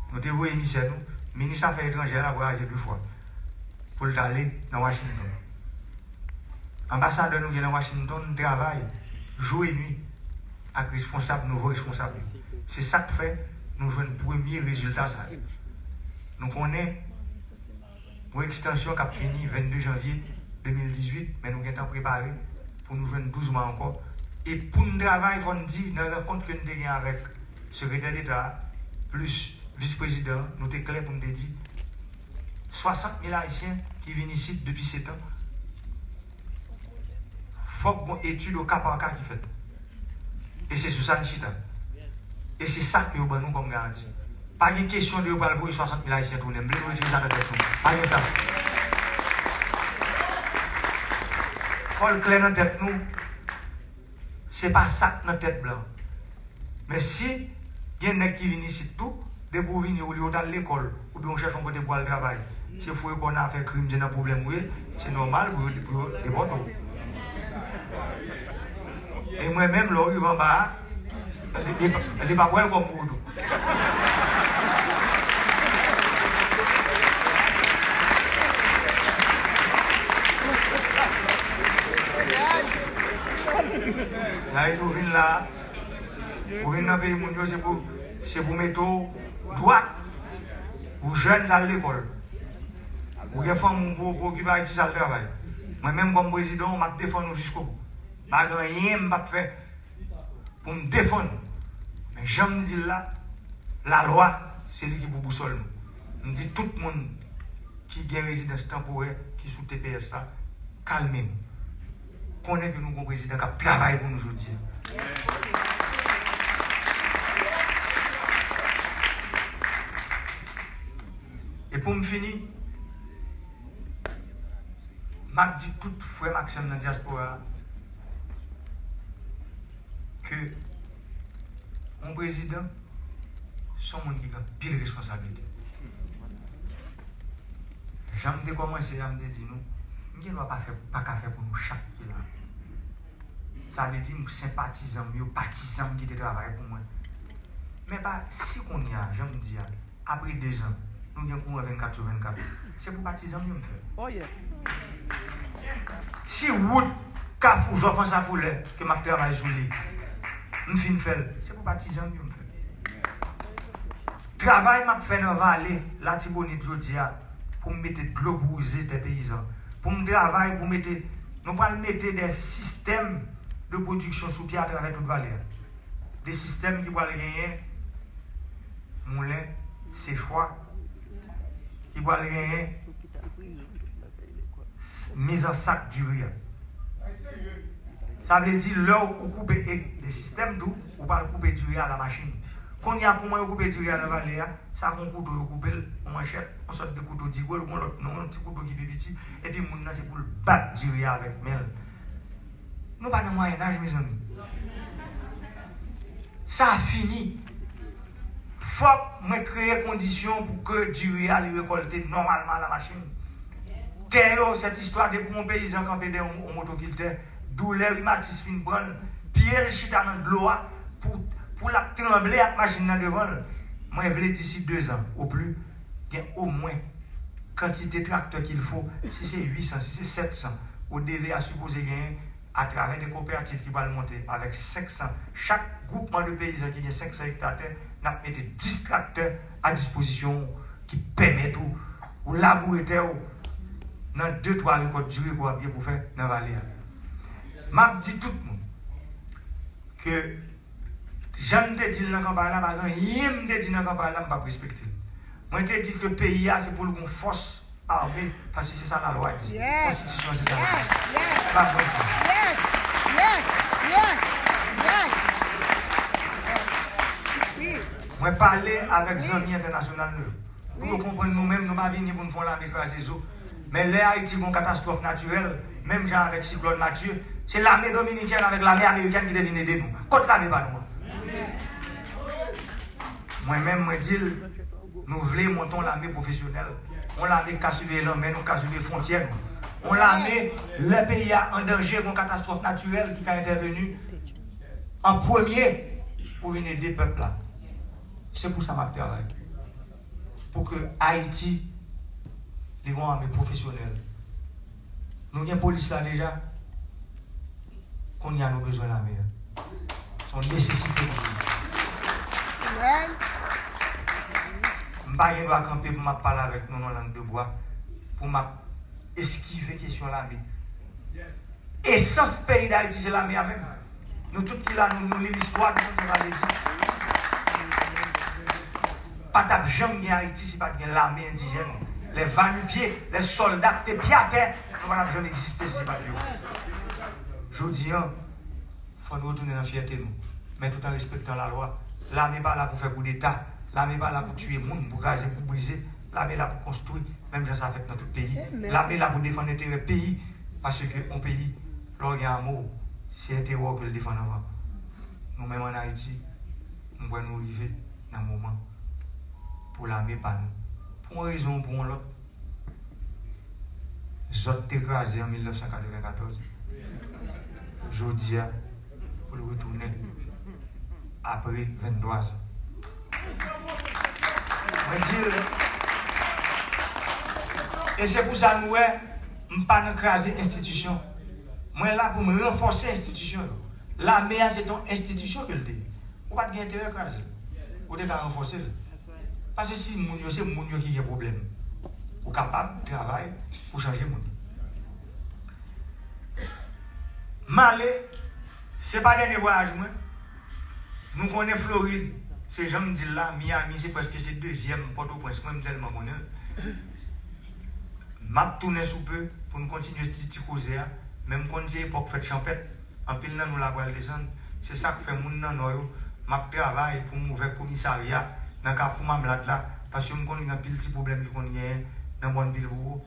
Nou te voye emisè nou, minis afè etranjè la vwayaje de fwa pou l t ale nan Washington. Anbasadè nou gen nan Washington travay jou e nwi ak responsab, nouvo responsab yo. Se sa k fè nou jwenn premye rezilta sa yo. Nou konnen yon ekstansyon k ap fini vennde janvye de mil dizuit, men nou gentan prepare pou nou jwenn douz mwa ankò. E pou n travay, fò n di, nan rankont ke n te gen avèk sekretè deta a, plis vis prezidan an, nou te klè pou n te di, Swasant mil Ayisyen ki vin isit depi sèt an. Fòk gon etid o ka pa ka ki fèt. E se sou sa n chita. E se sa ke yo ban nou kòm garanti. Pa gen kesyon de yo pral voye swasant mil Ayisyen tounen. M vle nou retire sa nan tèt nou. Pa gen sa. Fò l klè nan tèt nou. Se pa sa k nan tèt blan. Men si gen nèg ki vin isit tou, depi w vini, ou li w t al lekòl, oubyen w chèche yon kote pou w al travay, se foure kò w nan afè krim, se nan pwoblèm ou ye, se nòmal pou yo, pou yo depòte w. E mwen menm, lè w rive anba a, li, li, li p ap welcome pou ou tou. Ayiti, ou vin la, ou vin nan peyi moun yo, se pou, se pou mete w dwat. Ou jèn, sa al lekòl. Ou gen fanmi w pou, pou okipe Ayiti, sa al travay. Mwen menm kòm prezidan, m ap defann ou jiskobou. Pa gen anyen m p ap fè pou m defann ou. Men jan m di l la, lalwa, se li ki pou bousòl nou. M di tout moun ki gen rezidans tanporè, ki sou T P S la, kalme nou. Konnen ke nou gon prezidan k ap travay pou nou jodi a. E pou m fini, m ap di tout frè m ak sè m nan dyaspora a ke yon prezidan se yon moun ki gen anpil responsablite. Jan m te kòmanse a, m te di nou, m gen dwa pa fè, pa ka fè pou nou chak ki la. Sa vle di, m senpatizan m yo, patizan m ki te travay pou mwen. Men pa, si kounye a, jan m di a, apre de zan, nou gen kouran vennkat sou vennkat, se pou patizan m yo m fè l. Oh yes. Si wout Kafou Jòf Ansafoulè ke m ap travay sou li, m fin fè l, se pou patizan m yo m fè l. Travay m ap fè nan vale Latibonit jodi a, pou m mete dlo pou wouze tè peyizan, pou m travay pou mete, nou pral mete de sistèm de pwodiksyon sou pye atravè tout vale a. De sistèm ki pral genyen moulen, sechwa, ki pral genyen s-, miz an sak diri a. Sa vle di, lè w koupe e, de sistèm tou, ou pral koupe diri a la machin. Kounye a, kouman yo koupe diri a nan vale a? Sa gon kouto yo koupe l, yon manchèt, yon sòt de kouto digwèl, gon lòt non, yon ti kouto ki pi piti, epi moun nan se pou l bat diri a avèk men l. Nou pa nan Mwayen Aj, mezanmi. Sa fini. Fòk mwen kreye kondisyon pou ke diri a li rekòlte nòmalman la machin. Tè yo, sèt istwa, depi yon peyizan kanpe dèyè yon, yon motokiltè, doulè rimatis fin pran l, pye l chita nan dlo a, pou, pou l ap tranble ak machin nan devan l. Mwen vle disi de zan, o pli, gen omwen kantite traktè qu'il faut, si se uit san, si se sèt san, ou devya sipoze genyen atravè de koperativ ki pral monte avèk senk san, chak gwoupman de peyizan ki gen senk san ekta tè, n ap mete dis traktè a dispozisyon w ki pèmèt ou, ou laboure tè w nan de twa rekòt diri ke w ap gen pou fè nan vale a. M ap di tout moun ke jan m te di l nan kanpay la, pa gen anyen m te di nan kanpay la m p ap respekte l. Mwen te di l ke peyi a se pou l gon fòs ame, paske se sa lalwa di. Yes. Konstitisyon se sa l di. Yes, yes. Pa vre. Yes, yes, yes, yes. Wi. Mwen pale avèk zanmi entènasyonal nou yo. Pou yo konprann nou menm, nou pa vini pou n fè yon lame kraze zo. Men lè Ayiti gon katastwòf natirèl, menm jan avèk siklòn Matye, se lame dominikèn avèk lame amerikèn ki te vin ede nou. Kot lame pa nou an? Mwen menm, mwen di l, nou vle monte yon lame pwofesyonèl. Yon lame k ka siveye lanmè nou, k ka siveye fwontyè nou. Yon lame, lè peyi a an danje, gon katastwòf natirèl ki ka entèveni an premye pou vin ede pèp la. Se pou sa m ap travay. Pou ke Ayiti, li gon ame pwofesyonèl. Nou gen polis la deja. Kounye a nou bezwen lame a. Se yon nesesite pou nou. Amen. M pa gen dwa kanpe pou m ap pale avèk nou nan lang de bwa, pou m ap eskive kesyon lame. Esans peyi Dayiti se lame a menm. Nou tout ki la, nou, nou li listwa, nou konn sa sa vle di. Pa t ap janm gen Ayiti si pa t gen lame endijèn. lè va nu pye, lè sòlda k te pye atè, nou pa t ap janm egziste si se pa t yo. Jodi a, fò nou retounen nan fyète nou, men tout an respektan lalwa. Lame pa la pou fè koudeta, lame pa la pou tiye moun, pou kraze, pou brize. Lame la pou konstwi, menm jan sa fèt nan tout peyi. Lame la pou defann enterè peyi, paske yon peyi, lè w gen amo, se enterè w ke l defann anvan. Nou menm ann Ayiti, m kwè nou rive nan moman pou lame pa nou. Pou yon rezon ou pou yon lòt, zòt te kraze an mil nèf san katrevenkatòz. Jodi a, pou l retounen apre venntwa zan. Mwen di l, e se pou sa nou wè, m pa nan kraze enstitisyon. Mwen la pou m ranfòse enstitisyon yo. Lame a se t on enstitisyon ke l te ye. Ou pa t gen enterè kraze l. Ou te ka ranfòse l. Paske si moun yo, se moun yo ki gen pwoblèm. Ou kapab travay pou chanje moun. M ale, se pa dènye vwayaj mwen. Nou konnen Florid, se jan m di l la, Miami se prèske se dezyèm Pòtoprens mwen, m tèlman konnen l. M ap tounen sou pe pou n kontinye ti, ti koze a, men m konn se epòk fèt chanpèt, anpil nan nou la pral desann. Se sa k fè moun nan Nò yo, m ap travay pou m ouvè komisarya nan Kafou Mamlad la, paske m konn gen anpil ti pwoblèm ki konn genyen nan mòn Vilbowo.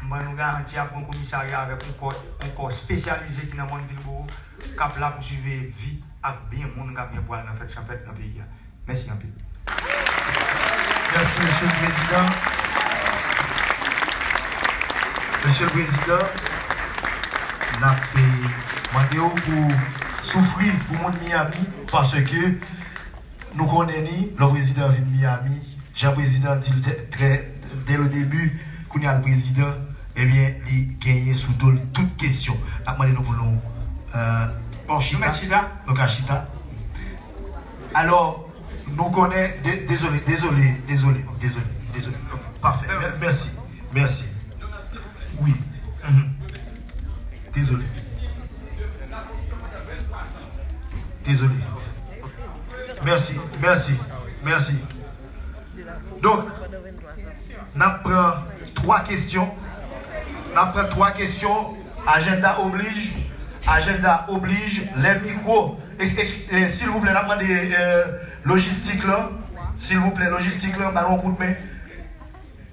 M ban nou garanti ap gen yon komisarya avèk yon kò, yon kò espesyalize ki nan mòn Vilbowo, k ap la pou siveye vi ak byen moun k ap gen pou al nan fèt chanpèt nan peyi a. Mèsi anpil. Mèsi, Mesye le Prezidan. Mesye le Prezidan, n ap, eh, mande w pou soufri pou moun Miami, paske nou konnen ni, lè prezidan vin Miami, jan prezidan di l trè, dès le début, kounye a l prezidan, ebyen, li genyen sou do l tout kesyon. N ap mande nou pou nou, eh, chita. Nou ka chita. Alò, nou konnen, de, dezole, dezole, dezole, dezole, dezole. Pafè. Mè, mèsi, mèsi. Wi. Mhm. Dezole. Dezole. Mèsi, mèsi, mèsi. Donk, n ap pran twa kesyon. N ap pran twa kesyon. Ajanda oblij. Ajanda oblij. Lè mikwo. Silvouplè, n ap mande lojistik lan. Silvouplè, lojistik lan, ba nou yon kout men.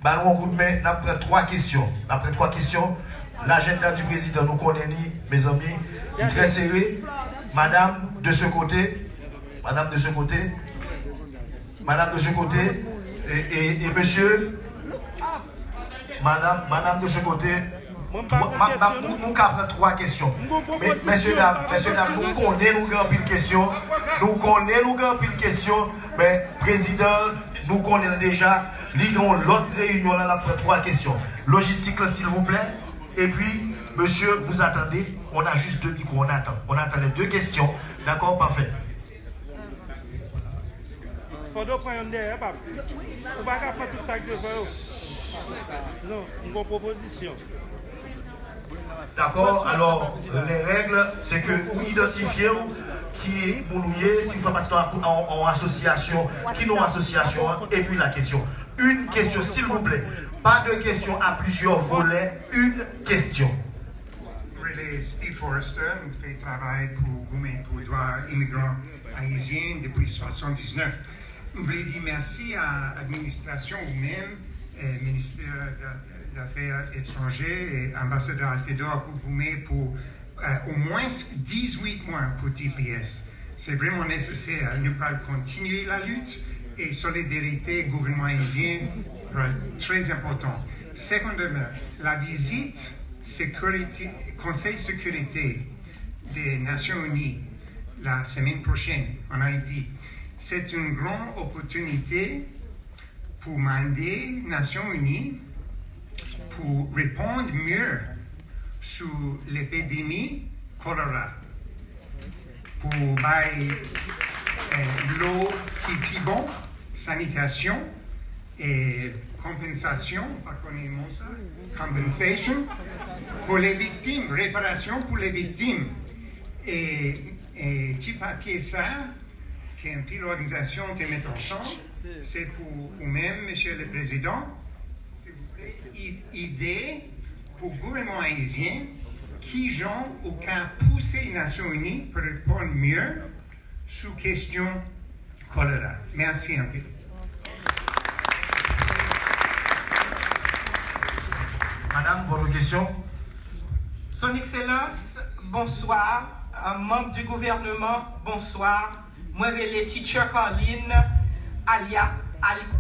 Ba nou yon kout men. N ap pran twa kesyon. N ap pran twa kesyon. Lajanda di prezidan, nou konnen li, mezanmi. Li trè sere. Madam, de ce côté. Madam, de ce côté. Madam de ce côté, e, e, e mesye, madam, madam de ce côté, twa, m ap, m ap, nou, nou ka pran twa kesyon. Men, mesye dam, mesye dam, nou konnen nou gen anpil kesyon. Nou konnen nou gen anpil kesyon, men prezidan, nou konnen l deja, li gen yon lòt reyinyon la, l ap pran twa kesyon. Lojistik lan, silvouplè. Epi, mesye, vous attendez, on a juste deux micros, on attend. On attend les deux questions. D'accord, parfait. Fòdo pran yonn dèyè, pap. Ou pa ka pran tout sa k devan yo. Non, m gon pwopozisyon. Dakò, alò, les règles, se ke ou idantifye w ki moun ou ye, si w fè pati nan yon asosyasyon, ki non asosyasyon an, epi la kesyon. Une question, s'il vous plaît. Pas de questions à plusieurs volets, une question. Rele Steve Forrester, m te travay pou goumen pou dwa imigran ayisyen depi swasanndisnèf. M vle di mèsi a administrasyon ou menm, eh, Ministè Dafè Etranje, e Anbasadè Altidor pou goumen pou eh, omwens dizuit mwa pou T P S. Se vrèman nesesè. Nou pral kontinye lalit e solidarite gouvènman ayisyen pral trè enpòtan. Secondairement, la vizit sekirite, Konsèy Sekirite de Nasyon Ini la semèn pwochèn an Ayiti, se yon gran opòtinite pou mande Nasyon Ini pou reponn mye sou lepidemi kolera, pou bay eh, dlo ki pi bon, sanitasyon, e konpansasyon, pa konnen mo sa, compensation, pou le viktim, reparasyon pou le viktim. E, e ti papye sa, ke anpil òganizasyon te met ansanm, se pou ou menm, Mesye le Prezidan, silvouplè. ide pou gouvènman ayisyen, kijan ou ka pouse Nasyonzini pou reponn mye sou kesyon kolera. Mèsi anpil. Madame, votre question? Son Excellence, bonsoir. Euh, Membre du gouvernement, bonsoir. Mwen rele Teacher Carline, alyas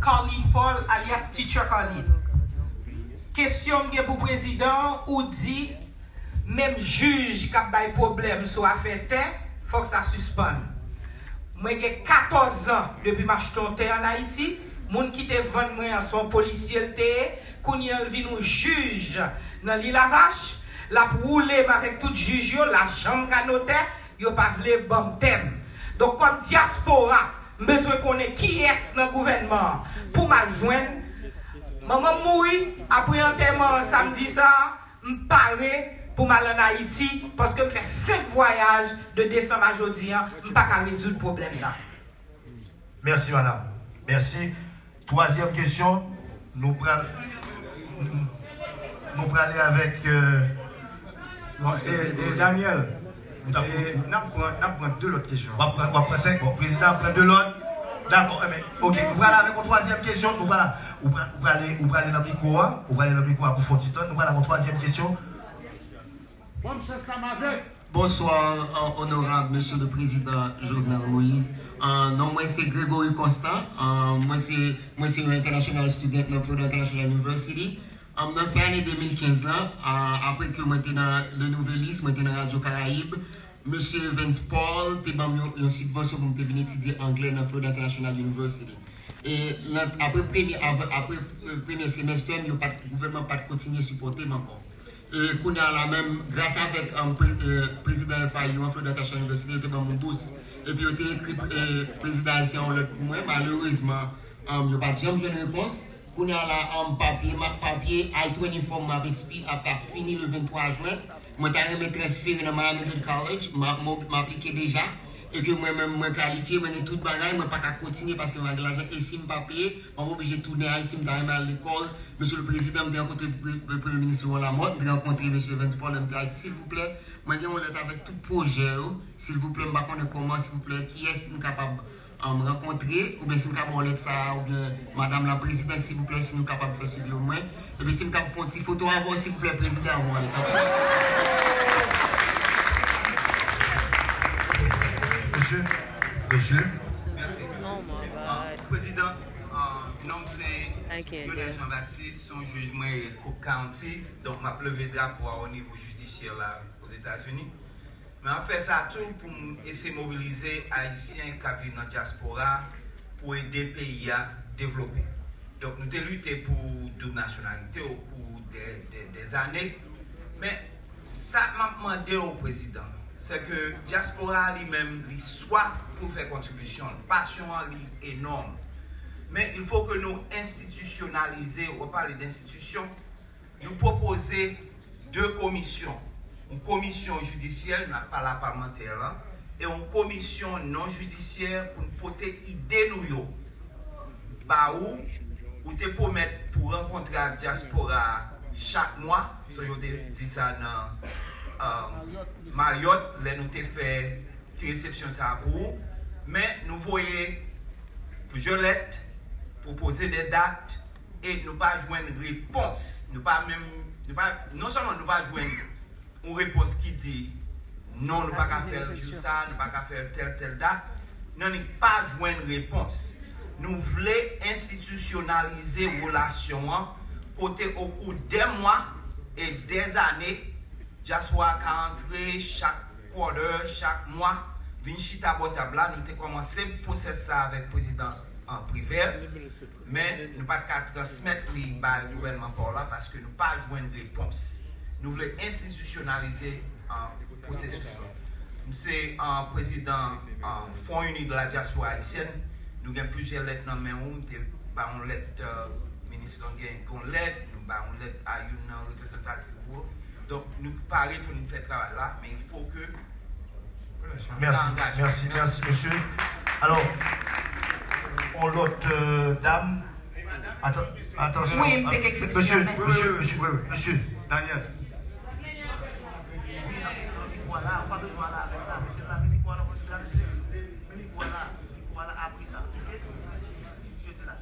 Carline Paul, alyas Teacher Carline. Kesyon m gen pou prezidan an, ou di menm jij k ap bay pwoblèm sou afè tè, fòk sa sispann. Mwen gen katòz an depi m achte yon tè ann Ayiti. Moun ki te vann mwen an se yon polisye l te ye. Kounye a l vin yon jij nan Lilavach. L ap woule m avèk tout jij yo, lajan m ka notè, yo pa vle ban m tè m. Donk kòm dyaspora, m bezwen konnen kiyès nan gouvènman an pou m al jwenn. Manman m mouri, apre antèman an samdi sa a, m pare pou m al ann Ayiti, paske m fè senk vwayaj de desanm a jodi a, m pa ka rezoud pwoblèm nan. Mèsi madam. Mèsi. Twazyèm kesyon, nou pral nou prale avèk euh, bon, e, e, Daniel, n ap pran de lòt kesyon. W ap pran senk, bon, prezidan ap pran de lòt. Dakò, enben, ok, nou prale avèk yon twazyèm kesyon, nou prale, ou prale nan mikwo a, ou prale nan mikwo a pou fè yon ti tann, nou prale avèk yon twazyèm kesyon. Bonswa, onorab Mesye le Prezidan Jovenel Moïse. Non mwen se Gregory Constant. Mwen se mwen se yon international student nan Florida International University. Nan fen ane de mil kenz lan, apre ke mwen te nan Le Nouvelliste, mwen te nan Radio Caraïbe, Mesye Evans Paul te ban m yon, yon sibvansyon pou m te vin etidye anglè nan Florida International University. E apre premye, apre premye semester m, yo pa t, gouvènman pa t kontinye sipòte m ankò. E kounye a la menm, gras avèk um, pre, e, prezidan F I U an, Florida International University, yo te ban m yon bous. Epi yo te ekri e, prezidan ayisyen an yon lèt pou mwen. Malerezman, um, yo pa t janm jwenn repons. Kounye a la, um, papye, ma, papye I twenty form mwen ap ekspi, ap, ap fini le venntwa jen. Mwen ta renmen transfere nan Miami Dade College, m, m, m aplike deja. E ke mwen menm mwen kalifye, mwen gen tout bagay, mwen pa ka kontinye paske mwen pa gen lajan. E si m pa peye, mwen oblije tounen Ayiti, m ta renmen al lekòl. Mesye le Prezidan, m te rankontre Premye Minis Laurent Lamothe, m te rankontre Mesye Evans Paul lè m te Ayiti. Silvouplè, mwen gen yon lèt avèk tout pwojè yo. Silvouplè, m pa konnen kòman, silvouplè, kiyès m kapab rankontre, oubyen si m ka ba w lèt sa a, oubyen madanm la, prezidan, silvouplè, si nou kapab fè swivi mwen. Epi si m kab fè yon ti foto avè w, silvouplè, prezidan, avan w ale. Mesye, mesye. Mèsi. Prezidan, non m se Lionel Jean Baptiste, se yon jij mwen ye Cook County. Donk m ap leve drapo a o nivo jidisyè la Ozetazini. Men m ap fè sa tou pou m eseye mobilize Ayisyen k ap viv nan dyaspora a pou ede peyi a devlope. Donk, nou te lite pou doub nasyonalite okou de, de, dèzane. Men, sa m ap mande w, Prezidan, se ke dyaspora a li menm, li swaf pou l fè kontribisyon l. Pasyon an, li enòm. Men, il faut que nou enstitisyonalize, w ap pale d enstitisyon, nou pwopoze de komisyon, yon komisyon jidisyè, n ap pale a palmantè lan, e yon komisyon non jidisyè pou n pote ide nou yo ba ou. Ou te pwomèt pou rankontre ak dyaspora a chak mwa, m sonje w te di sa nan Marriott lè nou te fè ti resepsyon sa a pou ou. Men nou voye plizyè lèt, pwopoze de dat, e nou pa jwenn repons. Nou pa menm, nou pa, non sèlman nou pa jwenn yon repons ki di non, nou pa ka fè l jou sa, nou pa ka fè l tèl tèl dat. Non, nou pa jwenn repons. Nou vle enstitisyonalize relasyon an kote okou dè mwa e dèzane, dyaspora a ka antre chak quarter, chak mwa, vin chita bò tab la. Nou te kòmanse pwosès sa avèk prezidan Privert, men nou pa t ka transmèt li bay gouvènman pa w la paske nou pa jwenn repons. Nou vle enstitisyonalize pwosesis lan. M se prezidan Fonds Unis de la Diaspora Haïtienne. Nou gen plizyè lèt nan men ou. M te ba yon lèt minis lan, gen yon lèt, nou ba yon lèt a youn nan reprezantatif ou yo. Donk, nou pare pou nou fè travay la, men il faut que Mèsi, mèsi, mèsi, mesye. Alò, yon lòt dam. Atann, atansyon. Wi, m te gen kesyon, mesye. Mesye, mesye, mesye, wi, wi, mesye. Daniel. Wi, nan mikwo a la, ou pa bezwen ale avèk la, mete l la, men mikwo a la pou li travèse. Men mikwo a la, mikwo a la apre sa, oke? Mete la.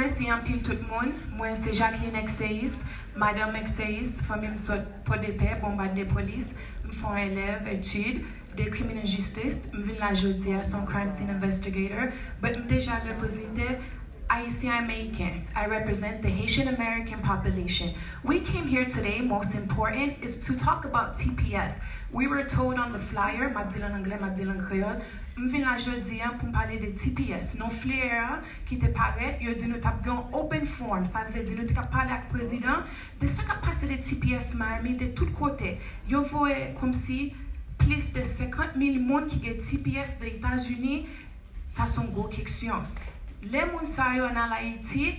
Mèsi anpil tout moun. Mwen se Jacqueline Exeis, Madanm Exeis, fanmi m sot Pòdepè, Bonbad Lepolis. M fè yon elèv etid de criminal justice. M vin la jodi a, se yon crime scene investigator, but m deja reprezante Ayisyen Ameriken. I represent the Haitian American population. We came here today, most important, is to talk about T P S. We were told on the flyer, m ap di l an anglè, m ap di l an kreyòl, m vin la jodi a pou m pale de T P S. Non flyer an ki te parèt, yo di nou t ap gen yon open forum, sa vle di nou te ka pale ak prezidan de sa k ap pase de T P S Miami, de tout kote. Yo voye kòmsi plis de senkant mil moun ki gen T P S de Etazini. Sa se yon gwo keksyon. Lè moun sa yo ann al Ayiti,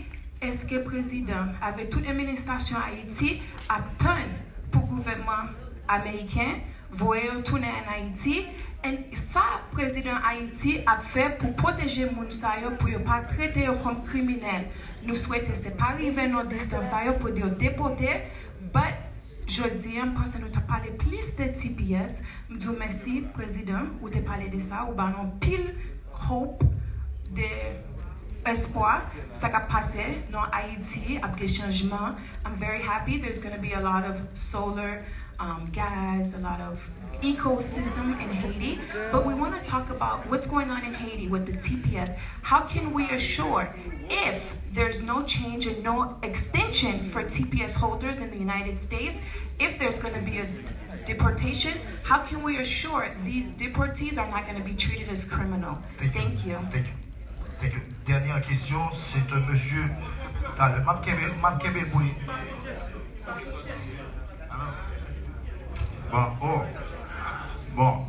èske prezidan avèk tout administrasyon Ayiti ap tann pou gouvènman ameriken voye yo tounen ann Ayiti? And sa prezidan Ayiti ap fè pou pwoteje moun sa yo, pou yo pa trete yo kòm kriminèl? Nou swete se pa rive nan distans sa yo pou yo depote, but jodi a, m panse nou t ap pale plis de T P S. M di w mèsi, prezidan, ou te pale de sa, ou ba nou anpil hope, de espwa, sa k ap pase nan Ayiti, ap gen chanjman. I'm very happy. There's gonna be a lot of solar, um, gas, a lot of ecosystem in Haiti. But we want to talk about what's going on in Haiti with the T P S. How can we assure, if there's no change and no extension for T P S holders in the United States, if there's gonna be a deportation, how can we assure these deportees are not gonna be treated as criminal? Thank you. Thank you. Thank you. Thank you. Dènyè kesyon, se de mesye. Talè, m ap kenbe, m ap kenbe pou li. Bon, oh. Bon.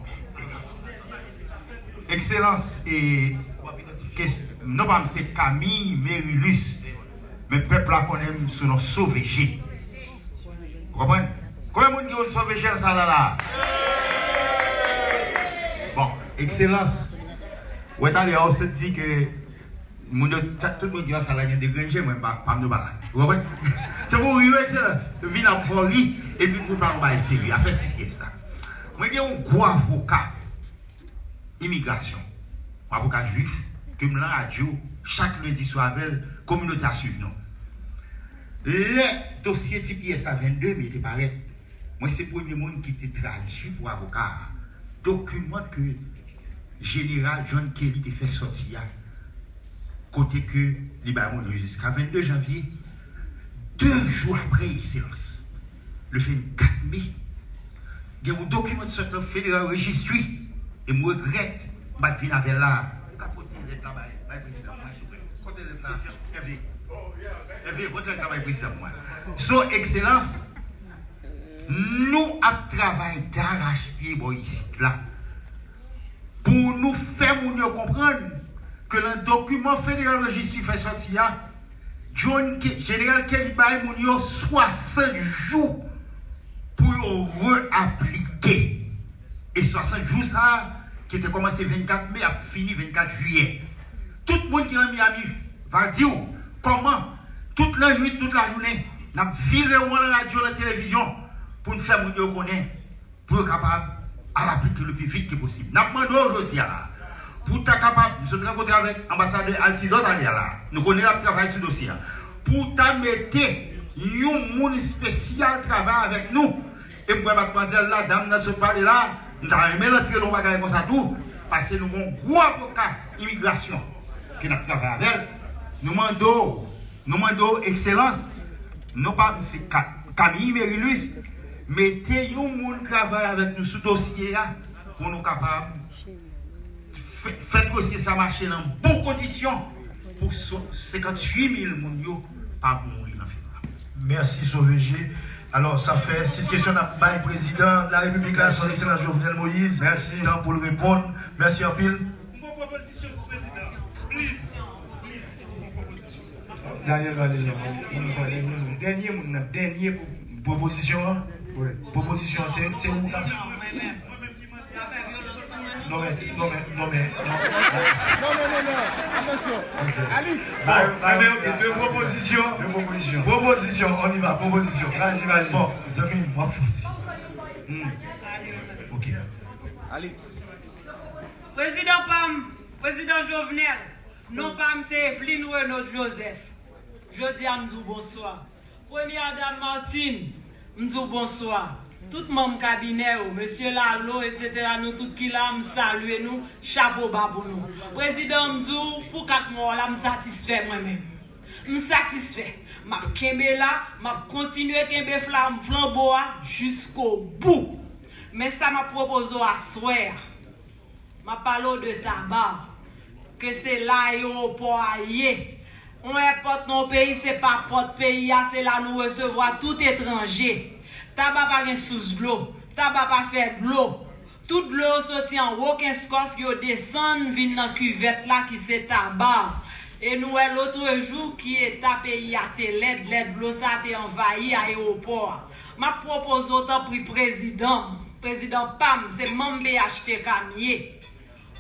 Ekselans, e, kes-, non pa m se Camille Merilus, men pèp la konnen m sou non Sove Je. Ou konprann? Konbyen moun ki konn Sove Je nan sal la la? Bon, Ekselans, wè talè a ou sot di ke moun yo, ta-, tout moun ki nan sal la gen de grenn je, mwen pa, pa m nou pa la. Ou konprann? Se pou ri, wi, Ekselans. Vin ap fè w ri, epi pou fè yon bagay serye. Afè ti pyès sa. Mwen gen yon gwo avoka imigrasyon, yon avoka jwif, ke m lan radyo chak lendi swa avè l, kominote a swiv nou. Lè dosye T P S la vennde me te parèt, mwen se premye moun ki te tradui pou avoka a dokiman ke Jeneral John Kelly te fè sòti a, kote ke li bay moun yo jiska vennde janvye, de jou apre, Ekselans, le vennkat me, gen yon dokiman ki sot nan Federal Registry, e m regrèt m pa t vin avè l la. Ou ka pote lèt la bay, bay prezidan mwen, silvouplè. Kote lèt la? Ève. Ève, pote lèt la bay prezidan mwen. So, Ekselans, nou ap travay darachpye bò isit la pou nou fè moun yo konprann ke nan dokiman Federal Registry fè sòti a, John Ke-, Jeneral Kelly bay moun yo swasant jou pou yo reaplike. E swasant jou sa a, ki te kòmanse vennkat me, ap fini vennkat jiyè. Tout moun ki nan Miami va di w kòman tout lannwit, tout lajounen, n ap vire won nan radyo, nan televizyon, pou n fè moun yo konnen, pou yo kapab al aplike le pi vit ke posib. N ap mande w jodi a la, pou w ta kapab, m sot rankontre avèk anbasadè Altidor talè a la, nou konnen l ap travay sou dosye a, pou w ta mete yon moun espesyal travay avèk nou. E m kwè madmwazèl la, dam nan sot pale la, m ta renmen l antre nan yon bagay konsa tou, paske nou gen yon gwo avoka imigrasyon ke n ap travay avè l. Nou mande w, nou mande w, Ekselans, non pa m se Ka-, Camille Merilus, mete yon moun travay avèk nou sou dosye a pou nou kapab fè, fè dosye sa mache nan bon kondisyon pou so-, senkanntuit mil moun yo pa mouri nan fim nan. Mèsi, Sove Je. Alò, sa fè sis kesyon n ap bay prezidan larepiblik la, Son Ekselans Jovenel Moïse. Mèsi. Tan pou l reponn. Mèsi anpil. Daniel Valery, dènye moun nan, dènye pou pwopozisyon an. Wi. Pwopozisyon an, se, se ou ka. Non, men, non, men, non, men, non. Non, non, non, non. Attention. Ok. Alix. Bon, bon, eh ben, ok, deux propositions. Deux propositions. Proposition, on y va, proposition. Vas-y, vas-y. Bon, zanmi m, w ap fè sa. Hmm. Ok. Alix. Prezidan pa m, Prezidan Jovenel, non pa m se Evelyne Renaud Joseph. Jodi a m di w bonswa. Premyè Dam Martine, m di w bonswa. Tout manm kabinè yo, mesye Lalo, etsetera, nou tout ki la, m salye nou, chapo ba pou nou. Prezidan, m di w, pou kat mwa w la, m satisfè mwen menm. M satisfè. M ap kenbe la, m ap kontinye kenbe fla-, flanbo a jiskobou. Men sa m ap pwopoze w aswè a. M ap pale w de Taba, ke se la ayewopò a ye. On èpòt nan yon peyi, se pa pòt peyi a, se la nou resevwa tout etranje. Taba pa gen sous dlo, Taba pa fè dlo. Tout dlo yo soti anwo Kenskòf, yo desann vin nan kivèt la ki se Taba. E nou wè lotrejou ki eta peyi a te lèd, lè dlo sa te anvayi ayewopò a. M ap pwopoze w, tanpri, prezidan m, prezidan pa m, se manm B H T K m ye,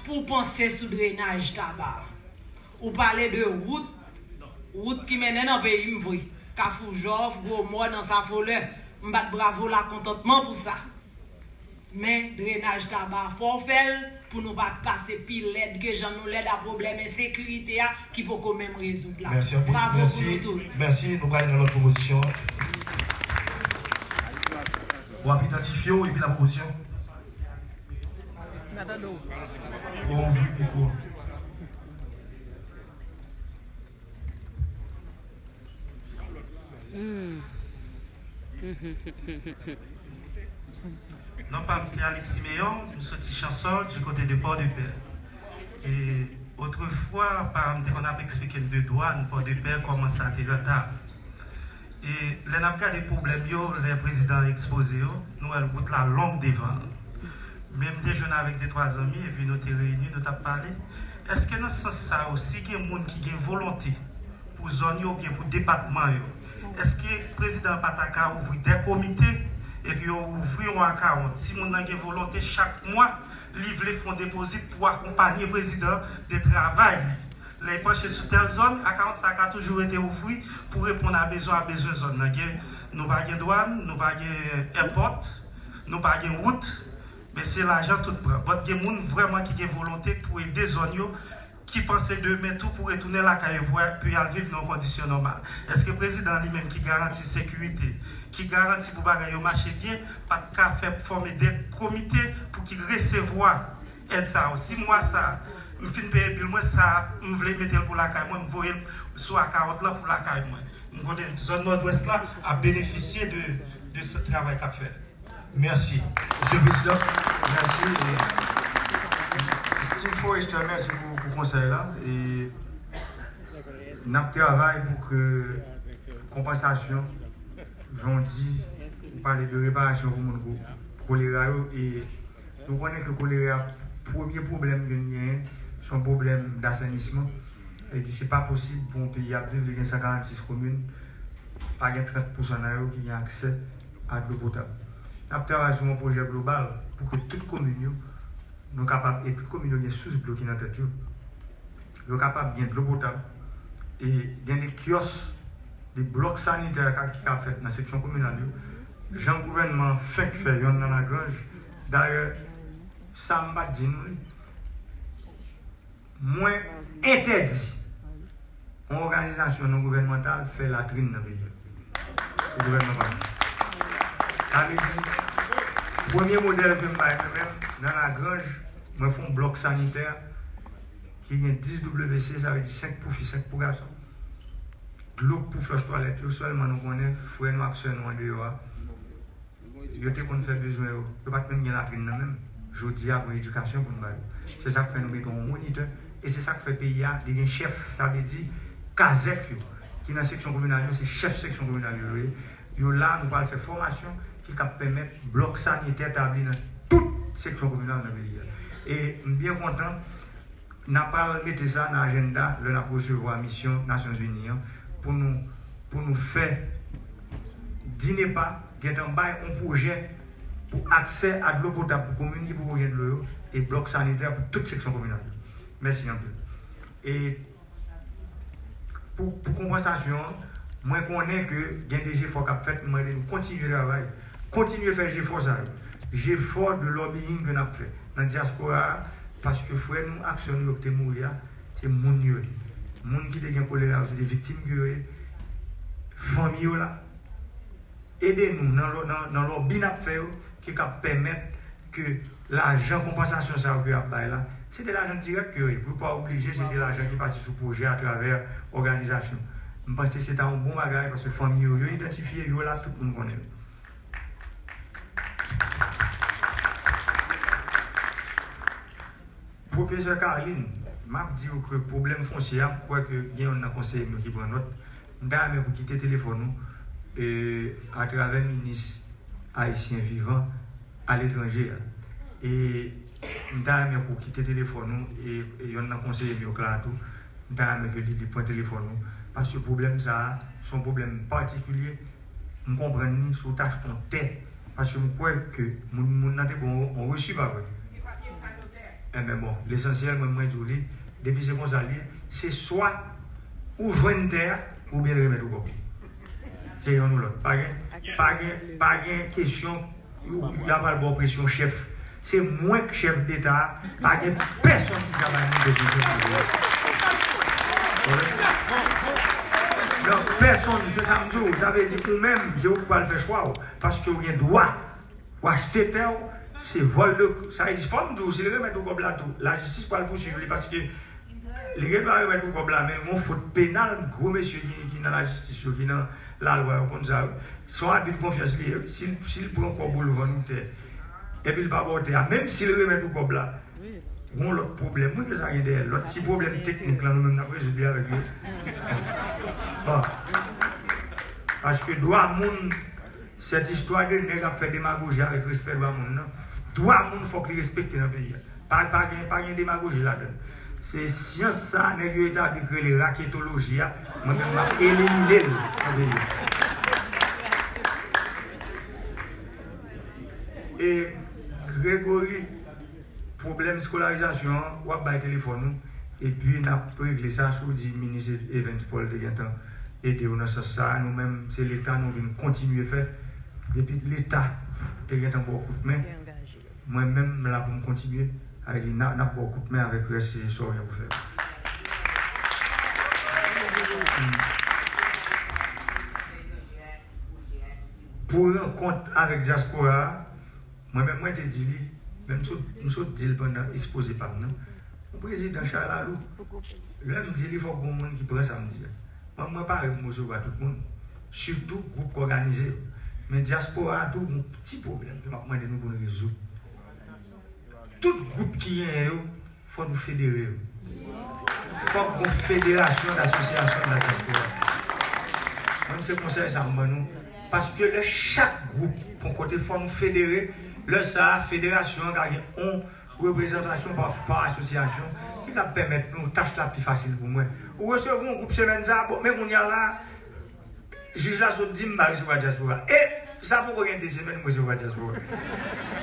pou w panse sou drenaj Taba. Ou pale de wout, wout ki mennen nan peyi m vre. Kafou Jòf, Gwo Mòn, Ansafolè, m bat bravo lakontantman pou sa. Men drenaj Taba, fò w fè l pou nou pa pase pi lèd ke jan nou lèd a pwoblèm ensekirite a ki poko menm rezoud la. Mèsi anpil. Bravo pou nou tout. Mèsi, nou prale nan lòt pwopozisyon an. W ap idantifye w epi la pwopozisyon. N a tande w. Ou ouvri mikwo. Hmm. Non pa m se Alix Siméon, m soti Chansòl, du côté de Port-de-Paix. E otrefwa, paran m te konn ap eksplike m de dwàn Port-de-Paix, kòman sa te rantab. E lè n ap gade pwoblèm yo, lè prezidan an ekspoze yo, nou wè wout la long devan l. Men m te jwenn avèk de twa zanmi, epi nou te reyini, nou t ap pale. Èske nan sans sa yo, si gen moun ki gen volonte pou zòn yo oubyen pou depatman yo, èske prezidan an pa ta ka ouvri de komite, epi yo ouvri yon akawont? Si moun nan gen volonte, chak mwa, li vle fè yon depozit pou akonpanye prezidan de travay li. Lè l panche sou tèl zòn, akawont sa a ka toujou rete ouvri pou reponn a bezwen, a bezwen zòn nan. Gen, nou pa gen dwàn, nou pa gen èpòt, nou pa gen wout, men se lajan tout pran. But gen moun vrèman ki gen volonte pou ede zòn yo, ki panse demen tou pou retounen lakay yo pou, pou y al viv nan yon kondisyon nòmal. Èske prezidan an li menm ki garanti sekirite, ki garanti pou bagay yo mache byen, pa t ka fè fòme de komite pou ki resevwa èd sa yo? Si mwa sa a, m fin peye bil mwen, sa a, m vle mete l pou lakay mwen, m voye l sou akawont lan pou lakay mwen. M konnen zòn Nòdwès la ap benefisye de, de se travay k ap fèt. Mèsi. Mesye Prezidan, mèsi. E, Steve Forrester, mèsi pou, pou konsèy la. E n ap travay pou ke konpansasyon, jan w di, ou pale de reparasyon pou moun ko-, kolera yo, e nou konnen ke kolera, premye pwoblèm ke n genyen, se yon pwoblèm dasènisman. Sa vle di, se pa posib pou yon peyi ap viv, li gen san karannsis komin, pa gen trant pousan nan yo ki gen aksè a dlo potab. N ap travay sou yon pwojè global pou ke tout komin yo, nou kapab, e tout komin yo gen sous dlo ki nan tèt yo. Yo kapab gen dlo potab, e gen de kyòs, de blòk sanitè ka, ki ka fèt nan seksyon kominal yo. Jan gouvènman an fenk fè yonn nan Lagranj, dayè, sa m pa t di nou li. Mwen entèdi yon òganizasyon non gouvènmantal fè latrin nan peyi a. Se gouvènman pa m. Sa vle di, premye modèl ke m bay mwen menm, nan Lagranj, mwen fè yon blòk sanitè ki gen dis W C, sa vle di senk pou fi, senk pou gason. Dlo pou flòch twalèt yo, sèlman nou konnen frè nou ak sè nou andeyò a. Yo te konn fè bezwen yo. Yo pa t menm gen latrin nan menm. Jodi a, gon edikasyon pou n ba yo. Se sa k fè nou mete yon monitè. E se sa k fè peyi a, li gen chèf. Sa vle di, kazèk yo, ki nan seksyon kominal yo, se chèf seksyon kominal yo ye. Yo la, nou pral fè fòmasyon ki kab pèmèt blòk sanitè tabli nan tout seksyon kominal nan peyi a. E m byen kontan, n a pral mete sa nan ajannda lè n ap resevwa misyon Nasyonzini an pou nou, pou nou fè DINEPA gentan bay yon pwojè pou aksè a dlo potab pou komin ki poko gen dlo yo, e blòk sanitè pou tout seksyon kominal yo. Mèsi anpil. E pou, pou konpansasyon an, mwen konnen ke gen de jefò k ap fèt, mwen mande nou kontinye travay, kontinye fè jefò sa yo, jefò de lobbying ke n ap fè nan dyaspora a, paske frè nou ak sè nou yo ki te mouri a, se moun yo ye. Moun ki te gen kolera yo, se te viktim ke yo ye. Fanmi yo la. Ede nou nan, nan, nan lòbi n ap fè yo, ki kab pèmèt ke lajan konpansasyon sa yo ke y ap bay la, se de lajan dirèk ke yo ye. Pou yo pa oblije, se de lajan ki pati sou pwojè atravè òganizasyon. M panse se ta yon bon bagay, paske fanmi yo, yo idantifye, yo la, tout moun konnen yo. Pwofesè Carlin, m ap di w ke pwoblèm fonsye a, m kwè ke gen youn nan konseye m yo ki pran nòt. M ta renmen pou kite telefòn ou, e, atravè minis ayisyen vivan aletranje a. E m ta renmen pou kite telefòn ou, e, e youn nan konseye m yo k la tou, m ta renmen ke li, li pran telefòn ou, paske pwoblèm sa a, se yon pwoblèm patikilye. M konprann li, si w ta achte yon tè, paske m kwè ke moun, moun nan te ba w yon resi, pa vre? Enben bon, lesansyèl, mwen, mwen di w li, depi se konsa l ye, se swa ou jwenn tè a, oubyen l remèt ou kòb ou. Se yonn ou lòt. Pa gen, pa gen, pa gen kesyon, y, y a pral ba w presyon chèf. Se mwen k chèf deta a, pa gen pèsonn ki ka bay moun presyon chèf deta. Non, pèsonn, se sa m di w, sa vle di ou menm, se ou k pral fè chwa w, paske w gen dwa. W achte tè w, se vòl de, sa vle di, fò m di w, si l remèt ou kòb la tou, lajistis pral pouswiv li paske li gen dwa remèt ou kòb la, men l gen yon fot penal, gwo mesye ki, ki nan lajistis yo, ki nan lalwa yo konn sa, wi. Se yon abi de konfyans li ye, wi. Si l, si l pran kòb ou, l vann ou tè, epi l pa ba w tè a, menm si l remèt ou kòb la, gen yon lòt pwoblèm, wi, ke sa gen dèyè l. Lòt ti pwoblèm teknik la, nou menm n ap rezoud li avèk li. Bon. Paske dwa moun, cette histoire de nèg ap fè demagoji avèk respè dwa moun nan. Dwa moun fòk li respekte nan peyi a. Pa, pa gen, pa gen demagoji ladan l. Se syans sa a nèg yo etabli k rele raketoloji a. Mwen menm m ap elimine l nan peyi a. E Gregory, pwoblèm eskolarizasyon an, w ap bay telefòn ou, epi n ap regle sa. Si w di minis Evens Paul te gentan ede w nan sans sa a, nou menm, se Leta nou vin kontinye fè. Depi Leta te gentan ba w kout men, mwen menm, m la pou m kontinye. Sa vle di, n a, n ap ba w kout men avèk rès sa w gen pou fè. Pou rankont avèk dyaspora a, mwen menm, mwen te di li, men m sot, m sot di l pandan ekspoze pa m nan, yon prezidan chalalou. Lè m di li, fòk gon moun ki pran sa m di a. Mwen, mwen pare pou m resevwa tout moun, sitou gwoup k òganize yo. Men dyaspora a tou, gon ti pwoblèm ke m ap mande nou pou n rezoud. Tout gwoup ki genyen yo, fò nou federe yo. Fòk gon federasyon dasosyasyon de la dyaspora. Mwen, se konsèy sa m ban nou. Paske lè chak gwoup pran kote, fò nou federe. Lè sa a, federasyon an ka gen yon reprezantasyon pa, pa asosyasyon ki ka pèmèt nou tach la pi fasil pou mwen. Ou resevwa yon gwoup semèn sa a, bon, men kounye a la, jij la sot di m pa resevwa dyaspora. E sa poko gen de semèn m resevwa dyaspora.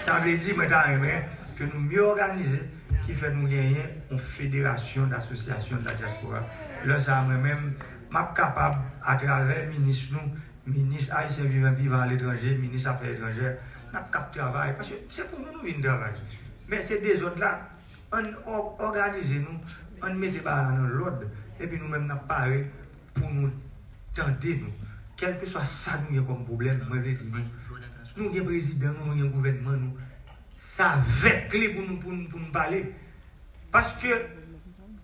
Sa vle di, mwen ta renmen ke nou mye òganize, ki fè nou genyen yon federasyon dasosyasyon de la dyaspora. Lè sa a, mwen menm, m ap kapab, atravè minis nou, minis ayisyen vivan, vivan aletranje, minis afè etranjè, n ap kab travay. Paske se pou nou nou vin travay. Men se dezòd la, ann ò-, òganize nou, ann mete bagay la nan lòd, epi nou menm n ap pare pou nou tande nou. Kèlkeswa sa nou gen kòm pwoblèm, mwen vle di nou, nou gen prezidan nou, nou gen gouvènman nou. Se avèk li pou nou, pou nou, pou nou pale. Paske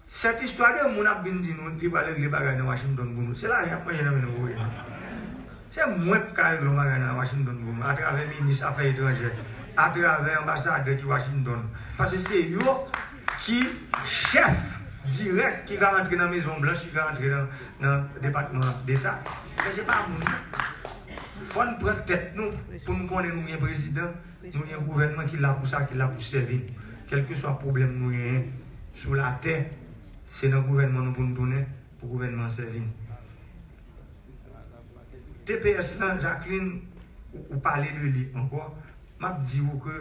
cette histoire de moun ap vin di nou, li pral regle bagay nan Washington pou nou. Se lajan y ap manje nan men nou pou ye. Se mwen k ka regle yon bagay nan Washington pou nou, atravè minis afè etranjè, atravè anbasadè ki Washington. Paske se yo ki chèf dirèk ki ka rantre nan Mezon Blanch, ki ka rantre nan, nan Depatman Deta. Men se pa moun nan. Fò n pran tèt nou pou n konnen nou gen prezidan, nou gen gouvènman ki la pou sa, ki la pou sèvi nou. Kèlkeswa pwoblèm nou genyen sou latè, se nan gouvènman nou pou n tounen, pou gouvènman an sèvi nou. T P S lan, Jacqueline, ou, ou pale de li ankò. M ap di w ke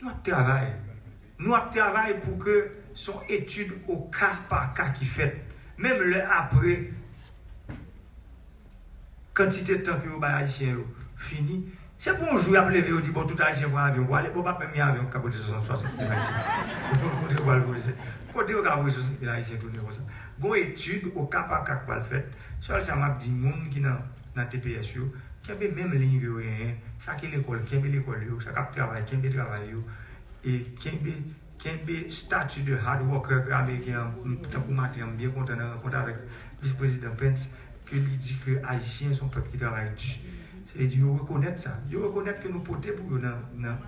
nou ap travay. Nou ap travay pou ke se yon etid o ka pa ka ki fèt. Menm lè apre kantite tan ke yo bay Ayisyen yo fini, se pou yon jou y ap leve, yo di, bon, tout Ayisyen pran avyon pou ale. Bon, pa menm gen avyon ki ka pote swasant mil Ayisyen. Kote yo pral voye sa? Kote yo ka voye swasant mil Ayisyen tounen konsa? Gon etid o ka pa ka k pral fèt. Sèl sa m ap di moun ki nan, nan T P S yo, kenbe menm liy ke yo genyen. Sa ki lekòl, kenbe lekòl yo. Sa k ap travay, kenbe travay yo. E kenbe, kenbe stati de hard worker ke Ameriken an, tankou maten an, m byen kontan nan rankont avèk Vis Prezidan Pence, ke li di ke Ayisyen se yon pèp ki travay di. Se vle di, yo rekonèt sa. Yo rekonèt ke nou pote pou yo nan, nan,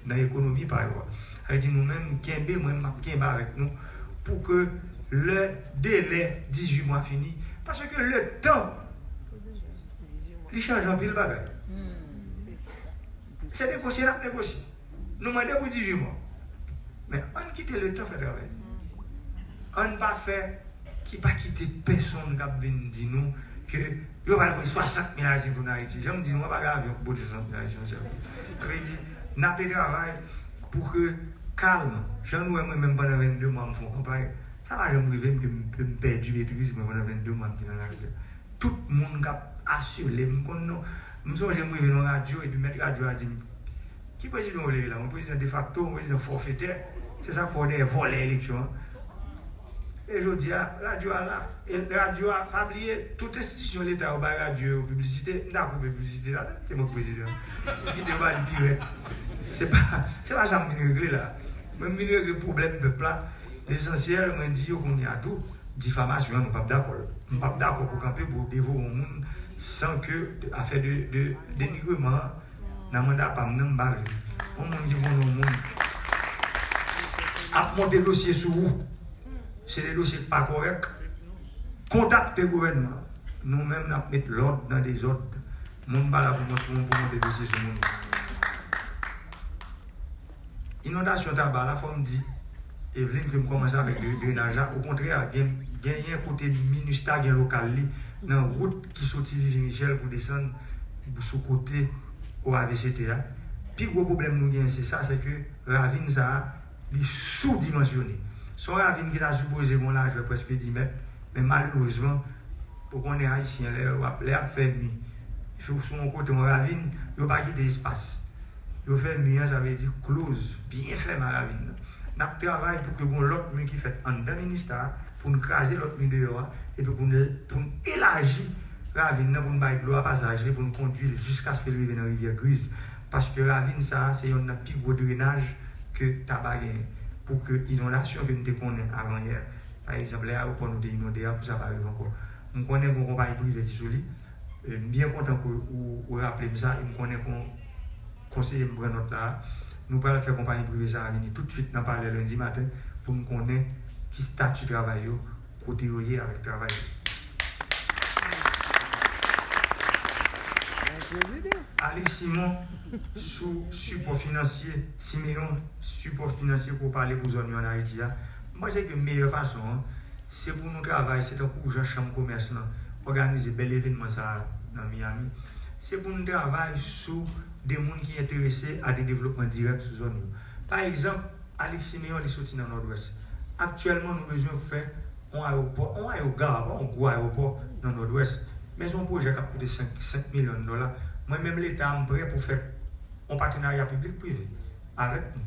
nan ekonomi pa yo a. Sa vle di, nou menm, kenbe, mwen, m ap kenbe avèk nou pou ke lè delè dizuit mwa fini. Paske letan, li chanje anpil bagay. Se negosye n ap negosye. Nou mande pou dizuit mwa. Men ann kite letan fè travay. Ann pa fè ki pa kite pèsonn k ap vin di nou ke yo pral voye swasant mil Ayisyen tounen Ayiti. Jan m di nou an, pa gen avyon pou pote swasant mil Ayisyen sèl. Sa vle di, n ape travay pou ke kalm, jan nou wè mwen menm pandan vennde mwa m fè yon kanpay, sa pa janm rive m ke m, ke m pèdi metriz mwen pandan vennde mwa m te nan lari a. Tout moun k ap asele m konn non. M sonje m rive nan radyo epi mèt radyo a di m, ki prezidan w vle la? Yon prezidan defakto, yon prezidan fòfetè? Se sa k fè w dèyè vòlè eleksyon an. E jodi a, radyo a la. E radyo a, pa bliye, tout enstitisyon leta yo bay radyo yo piblisite, m ta koupe piblisite la, se mwen k prezidan. Kite yo ba li pi rèd. Se pa, se pa sa m vin regle la. Mwen, m vin regle pwoblèm pèp la. Lesansyèl, mwen di yo kounye a tou, difamasyon an, nou p ap dakò. M p ap dakò pou kanpe pou devore yon moun san ke afè de, de denigreman an nan manda pa m nan, m pa vle. Yon moun ki konnen yon moun ap monte dosye sou ou, se de dosye k pa kòrèk, kontakte gouvènman an. Nou menm, n ap met lòd nan dezòd. Moun pa la pou mont-, pou, pou monte dosye sou moun. Inondasyon Taba la, fò m di, Eveline, ke m kòmanse avèk dre-, drenaj la. Okontrè, gen, genyen kote minista gen lokal li nan wout ki soti Vivi Michèl pou desann sou kote O A V C T a. Pi gwo pwoblèm nou genyen, se sa, se ke ravin sa a, li soudimansyone. Se yon ravin ki ta sipoze gen yon lajè prèske dis mèt, men malerezman, ou konnen Ayisyen, lè y ap, lè y ap fè mi sou, sou yon kote, yon ravin, yo pa kite espas. Yo fè mi an, sa vle di close, byen fèmen ravin nan. N ap travay pou ke gon lòt mi ki fèt anndan minista a, pou n kraze lòt mi deyò a, epi pou n, pou n elaji ravin nan, pou n bay dlo a pasaj li, pou n kondui l jiskaske l rive nan Rivyè Griz. Paske ravin sa a, se yonn nan pi gwo drenaj ke Taba genyen. Pou ke inondasyon ke n te konnen avanyè, pa egzanp, lè ayewopò nou te inonde a, pou sa pa rive ankò. M konnen gon konpayi prive ki sou li. E, m byen kontan ke ou, ou raple m sa, e m konnen kon-, konseye m pran nòt la a. Nou pral fè konpayi prive sa a vini toutswit nan palè lendi maten pou n konnen ki stati travay yo, kote yo ye avèk travay yo. Alix Simon, sou sipò finansye, Simeon, sipò finansye pou pale pou zòn yo ann Ayiti a, m panse ke meyè fason an, se pou nou travay, se tankou jan chanm komès lan òganize bèl evènman sa a nan Miami. Se pou nou travay sou de moun ki enterese a de devlopman dirèk sou zòn yo. Pa egzanp, Alix Simeon, li soti nan Nòdwès. Aktyèlman, nou bezwen fè yon ayewopò, yon ayewoga, pa yon gwo ayewopò nan Nòdwès. Men se yon pwojè k ap koute senk, senk milyon dòla. Mwen menm, Leta, m prè pou fè yon patenarya piblik prive avèk nou,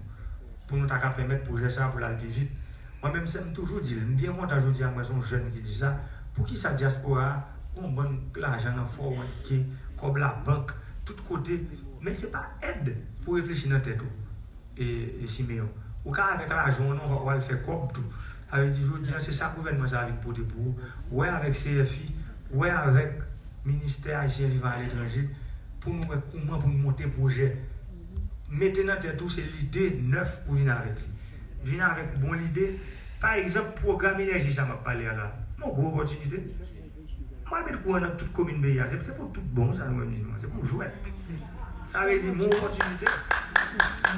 pou nou ta ka pèmèt pwojè sa a pou l al pi vit. Mwen menm, sè m toujou di l, m byen kontan jodi a m wè se yon jèn ki di sa, poukisa dyaspora a, yon bann lajan nan four one K, kòb labank, tout kote, men se pa èd pou reflechi nan tèt ou, e, e Simeon. Ou ka avèk lajan w nan, w al fè kòb tou. Sa vle di, jodi a, se sa gouvènman sa a vin pote pou ou. Wè avèk C F I, wè avèk Ministè Ayisyen Vivan Aletranje, pou nou wè kouman pou nou monte pwojè. Mete nan tèt ou se lide nèf pou vin avèk li. Vin avèk bon lide. Pa egzanp, pwogram enèji sa m ap pale a la, m wè gwo opòtinite. M al met kouran nan tout komin peyi a. Se, se pou tout bon sa nou menm nou an. Se pou jwèt. Sa vle di, m wè opòtinite.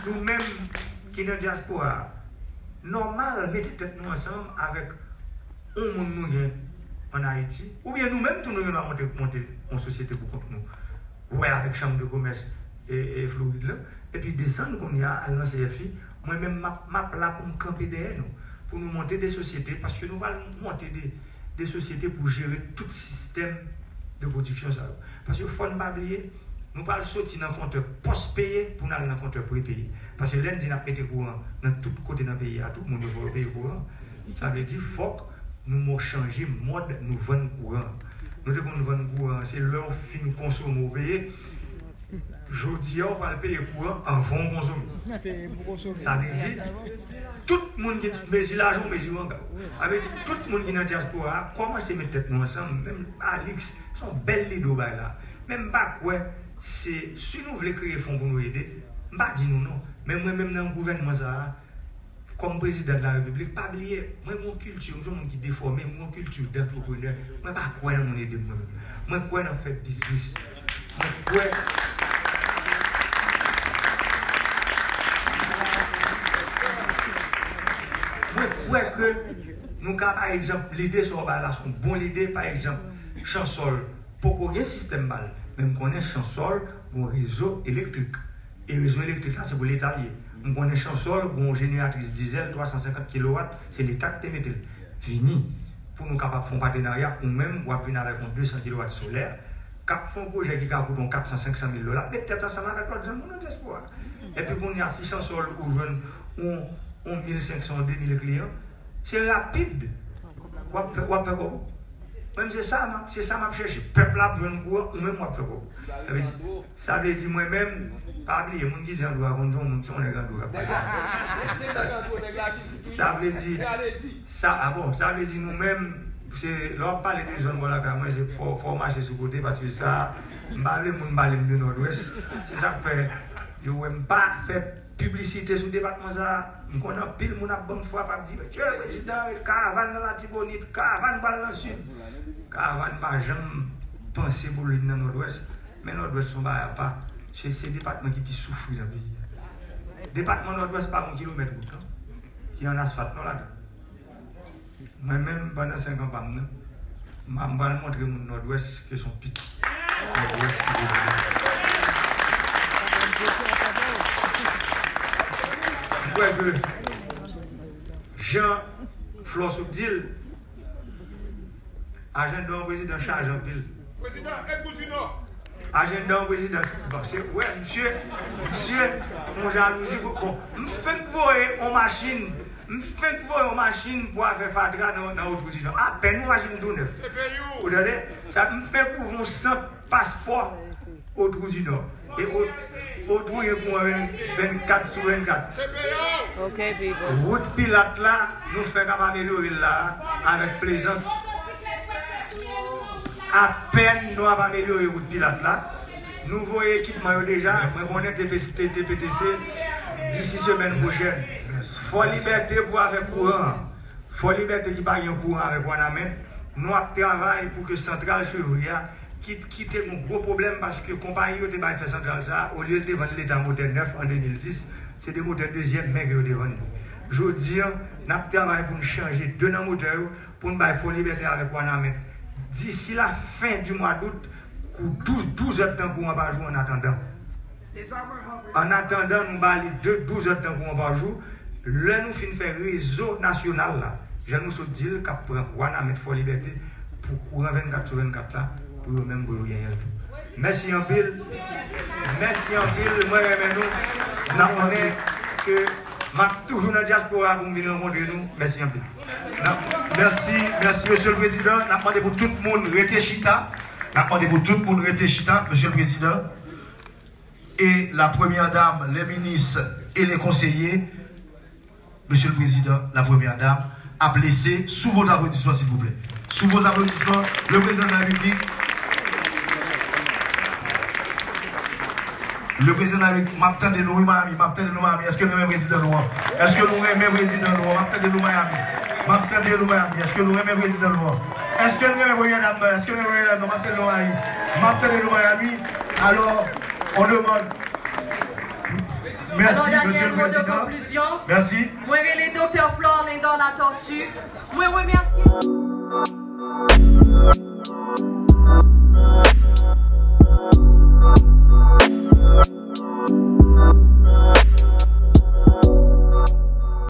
Nou menm ki nan dyaspora a, nòmal mete tèt nou ansanm avèk yon moun nou gen ann Ayiti, oubyen nou menm tou nou gen dwa monte, monte yon sosyete pou kont nou. Wè avèk Chanm de Komès e, e Florid lan, epi desann kounye a, al nan C F I, mwen menm m ap, m ap la pou m kanpe dèyè nou, pou nou monte de sosyete, paske nou pral monte de, de sosyete pou jere tout sistèm de pwodiksyon sa yo. Paske fò n pa bliye, nou pral soti nan kontè pòs peye pou n al nan kontè prepeye. Paske lè n di n ap mete kouran nan tout kote nan peyi a, tout moun yo fò yo peye kouran. Sa vle di, fòk nou mo chanje mòd nou vann kouran. Nou te konn vann kouran, se lè w fin konsome w peye. Jodi a, w pral peye kouran anvan w konsome. Sa vle di, tout moun ki mezi lajan w mezi wanga w. Sa vle di, tout moun ki nan dyaspora a, kòmanse met tèt nou ansanm, menm Alix, se yon bèl lide w bay la. Men m pa kwè, se, si nou vle kreye fon pou nou ede, m pa di nou non. Men mwen menm nan gouvènman sa a, kòm prezidan de la repiblik, pa bliye, mwen gen yon kilti, m se yon moun ki defòme, m gen yon kilti dantreprenè. Mwen pa kwè nan moun ede m mwen menm. Mwen kwè nan fè biznis. Mwen kwè, mwen kwè ke nou ka, pa egzanp, lide sa w bay la se yon bon lide, pa egzanp, Chansòl poko gen sistèm ba l, men m konnen Chansòl gen yon rezo elektrik. E rezo elektrik la, se pou Leta l ye. M konnen Chansòl gen yon jeneratris dizèl twa san senkant kilowat, se Leta k te mete l. Vini, pou nou kapab fè yon patenarya, ou menm, w ap vin avèk yon de san kilowat solè, k ap fè yon pwojè ki ka koute yon kat san, senk san mil dola, met tèt ansanm avèk lòt zanmi w nan dyaspora. Epi kounye a, si Chansòl ou jwenn yon, yon mil senk san, de mil kliyan, se rapid. W ap fè, w ap fè kòb ou. Mwen, se sa m ap, se sa m ap chèche. Pèp la ap jwenn kouran, ou menm w ap fè kòb ou. Sa vle di, sa vle di mwen menm, pa bliye, moun ki di Andro a konn se yon moun, se yon nèg Andro k ap pale. Sa vle di, sa, a bon, sa vle di nou menm, se, lè w ap pale de zòn bò lakay mwen, se fò, fò w mache sou kote, paske sa, m pa vle moun pale m de Nòdwès. Se sa k fè, yo wè m pa fè piblisite sou depatman sa a. M konnen anpil moun ap ban m frap, ap di, "Mesye prezidan, karavàn nan Latibonit, karavàn pral nan Sid." Karavàn pa janm panse pou l vin nan Nòdwès. Men Nòdwès se yon bagay apa. Se, se depatman ki pi soufri nan peyi a. Depatman Nòdwès pa gen yon kilomèt wout, non, ki an asfalt, non, ladan. Mwen menm, pandan senk an pa m nan, m a, m pral montre moun Nòdwès ke se yon pitit Nòdwès ki prezidan. M kwè ke jan Flò sot di l, ajanda yon prezidan chaje anpil. Prezidan, e Koudinò? Ajanda yon prezidan, bon, se, wè, misye, misye, fè yon jalouzi, bon, m fenk voye yon machin, m fenk voye yon machin pou afè fatra nan, nan Wot Koudinò. Apèn yon machin tou nèf. Ou tande? Sa, m fenk ouvri yon sant paspò Wot Koudinò. E Wot, Wot Koudinò gen kouran vennkat sou vennkat. Wout Pilat la, nou fenk ap amelyore l la a, avèk Plezans. Apèn nou ap amelyore wout Pilat la. Nou voye ekipman yo deja. Mwen konnen T P C, T P T C, disi semèn pwochèn. Fò Libète pou avèk kouran an. Fò Libète ki pa gen kouran avèk Wanament, nou ap travay pou ke santral Chevri a, ki, ki te gen gwo pwoblèm paske konpayi yo te bay fè santral sa a, olye l te vann Leta motè nèf an de mil dis, se de motè dezyèm men ke yo te vann nou. Jodi a, n ap travay pou n chanje de nan motè yo, pou n bay Fò Libète avèk Wanament. Disi la fen di mwa dout, kou douz, douz èdtan kouran pa jou annatandan. Annatandan, nou ba li de, douz èdtan kouran pa jou. Lè nou fin fè rezo nasyonal la, jan nou sot di l, k ap pran Wanament, Fò Libète, pou kouran vennkat sou vennkat la, pou yo menm, pou yo genyen l tou. Mèsi anpil. Mèsi anpil. Mwen renmen nou. N ap konnen ke m ap toujou nan dyaspora pou m vin rankontre nou. Mèsi anpil. N ap, mèsi, mèsi, mesye le prezidan. N ap mande pou tout moun rete chita. N ap mande pou tout moun rete chita, mesye le prezidan. Et la première dame, les ministres et les conseillers, Monsieur le Président, la première dame, ap lese sous vos applaudissements, s'il vous plaît. Sous vos applaudissements, le président de la République. Le président de la République, m ap tande nou, wi, Miami, m ap tande nou, Miami. Èske nou renmen prezidan nou an? Èske nou renmen prezidan nou an? M ap tande nou, Miami. M ap tande nou, Miami. Èske nou renmen prezidan nou an? Èske nou renmen premyè dam nan? Èske nou renmen premyè dam nan? M ap tande nou, Miami. M ap tande nou, Miami. Alors, on demande. Mèsi, mesye le prezidan. Mèsi. Mwen rele Doktè Florlendor Latortue. Mwen remèsye.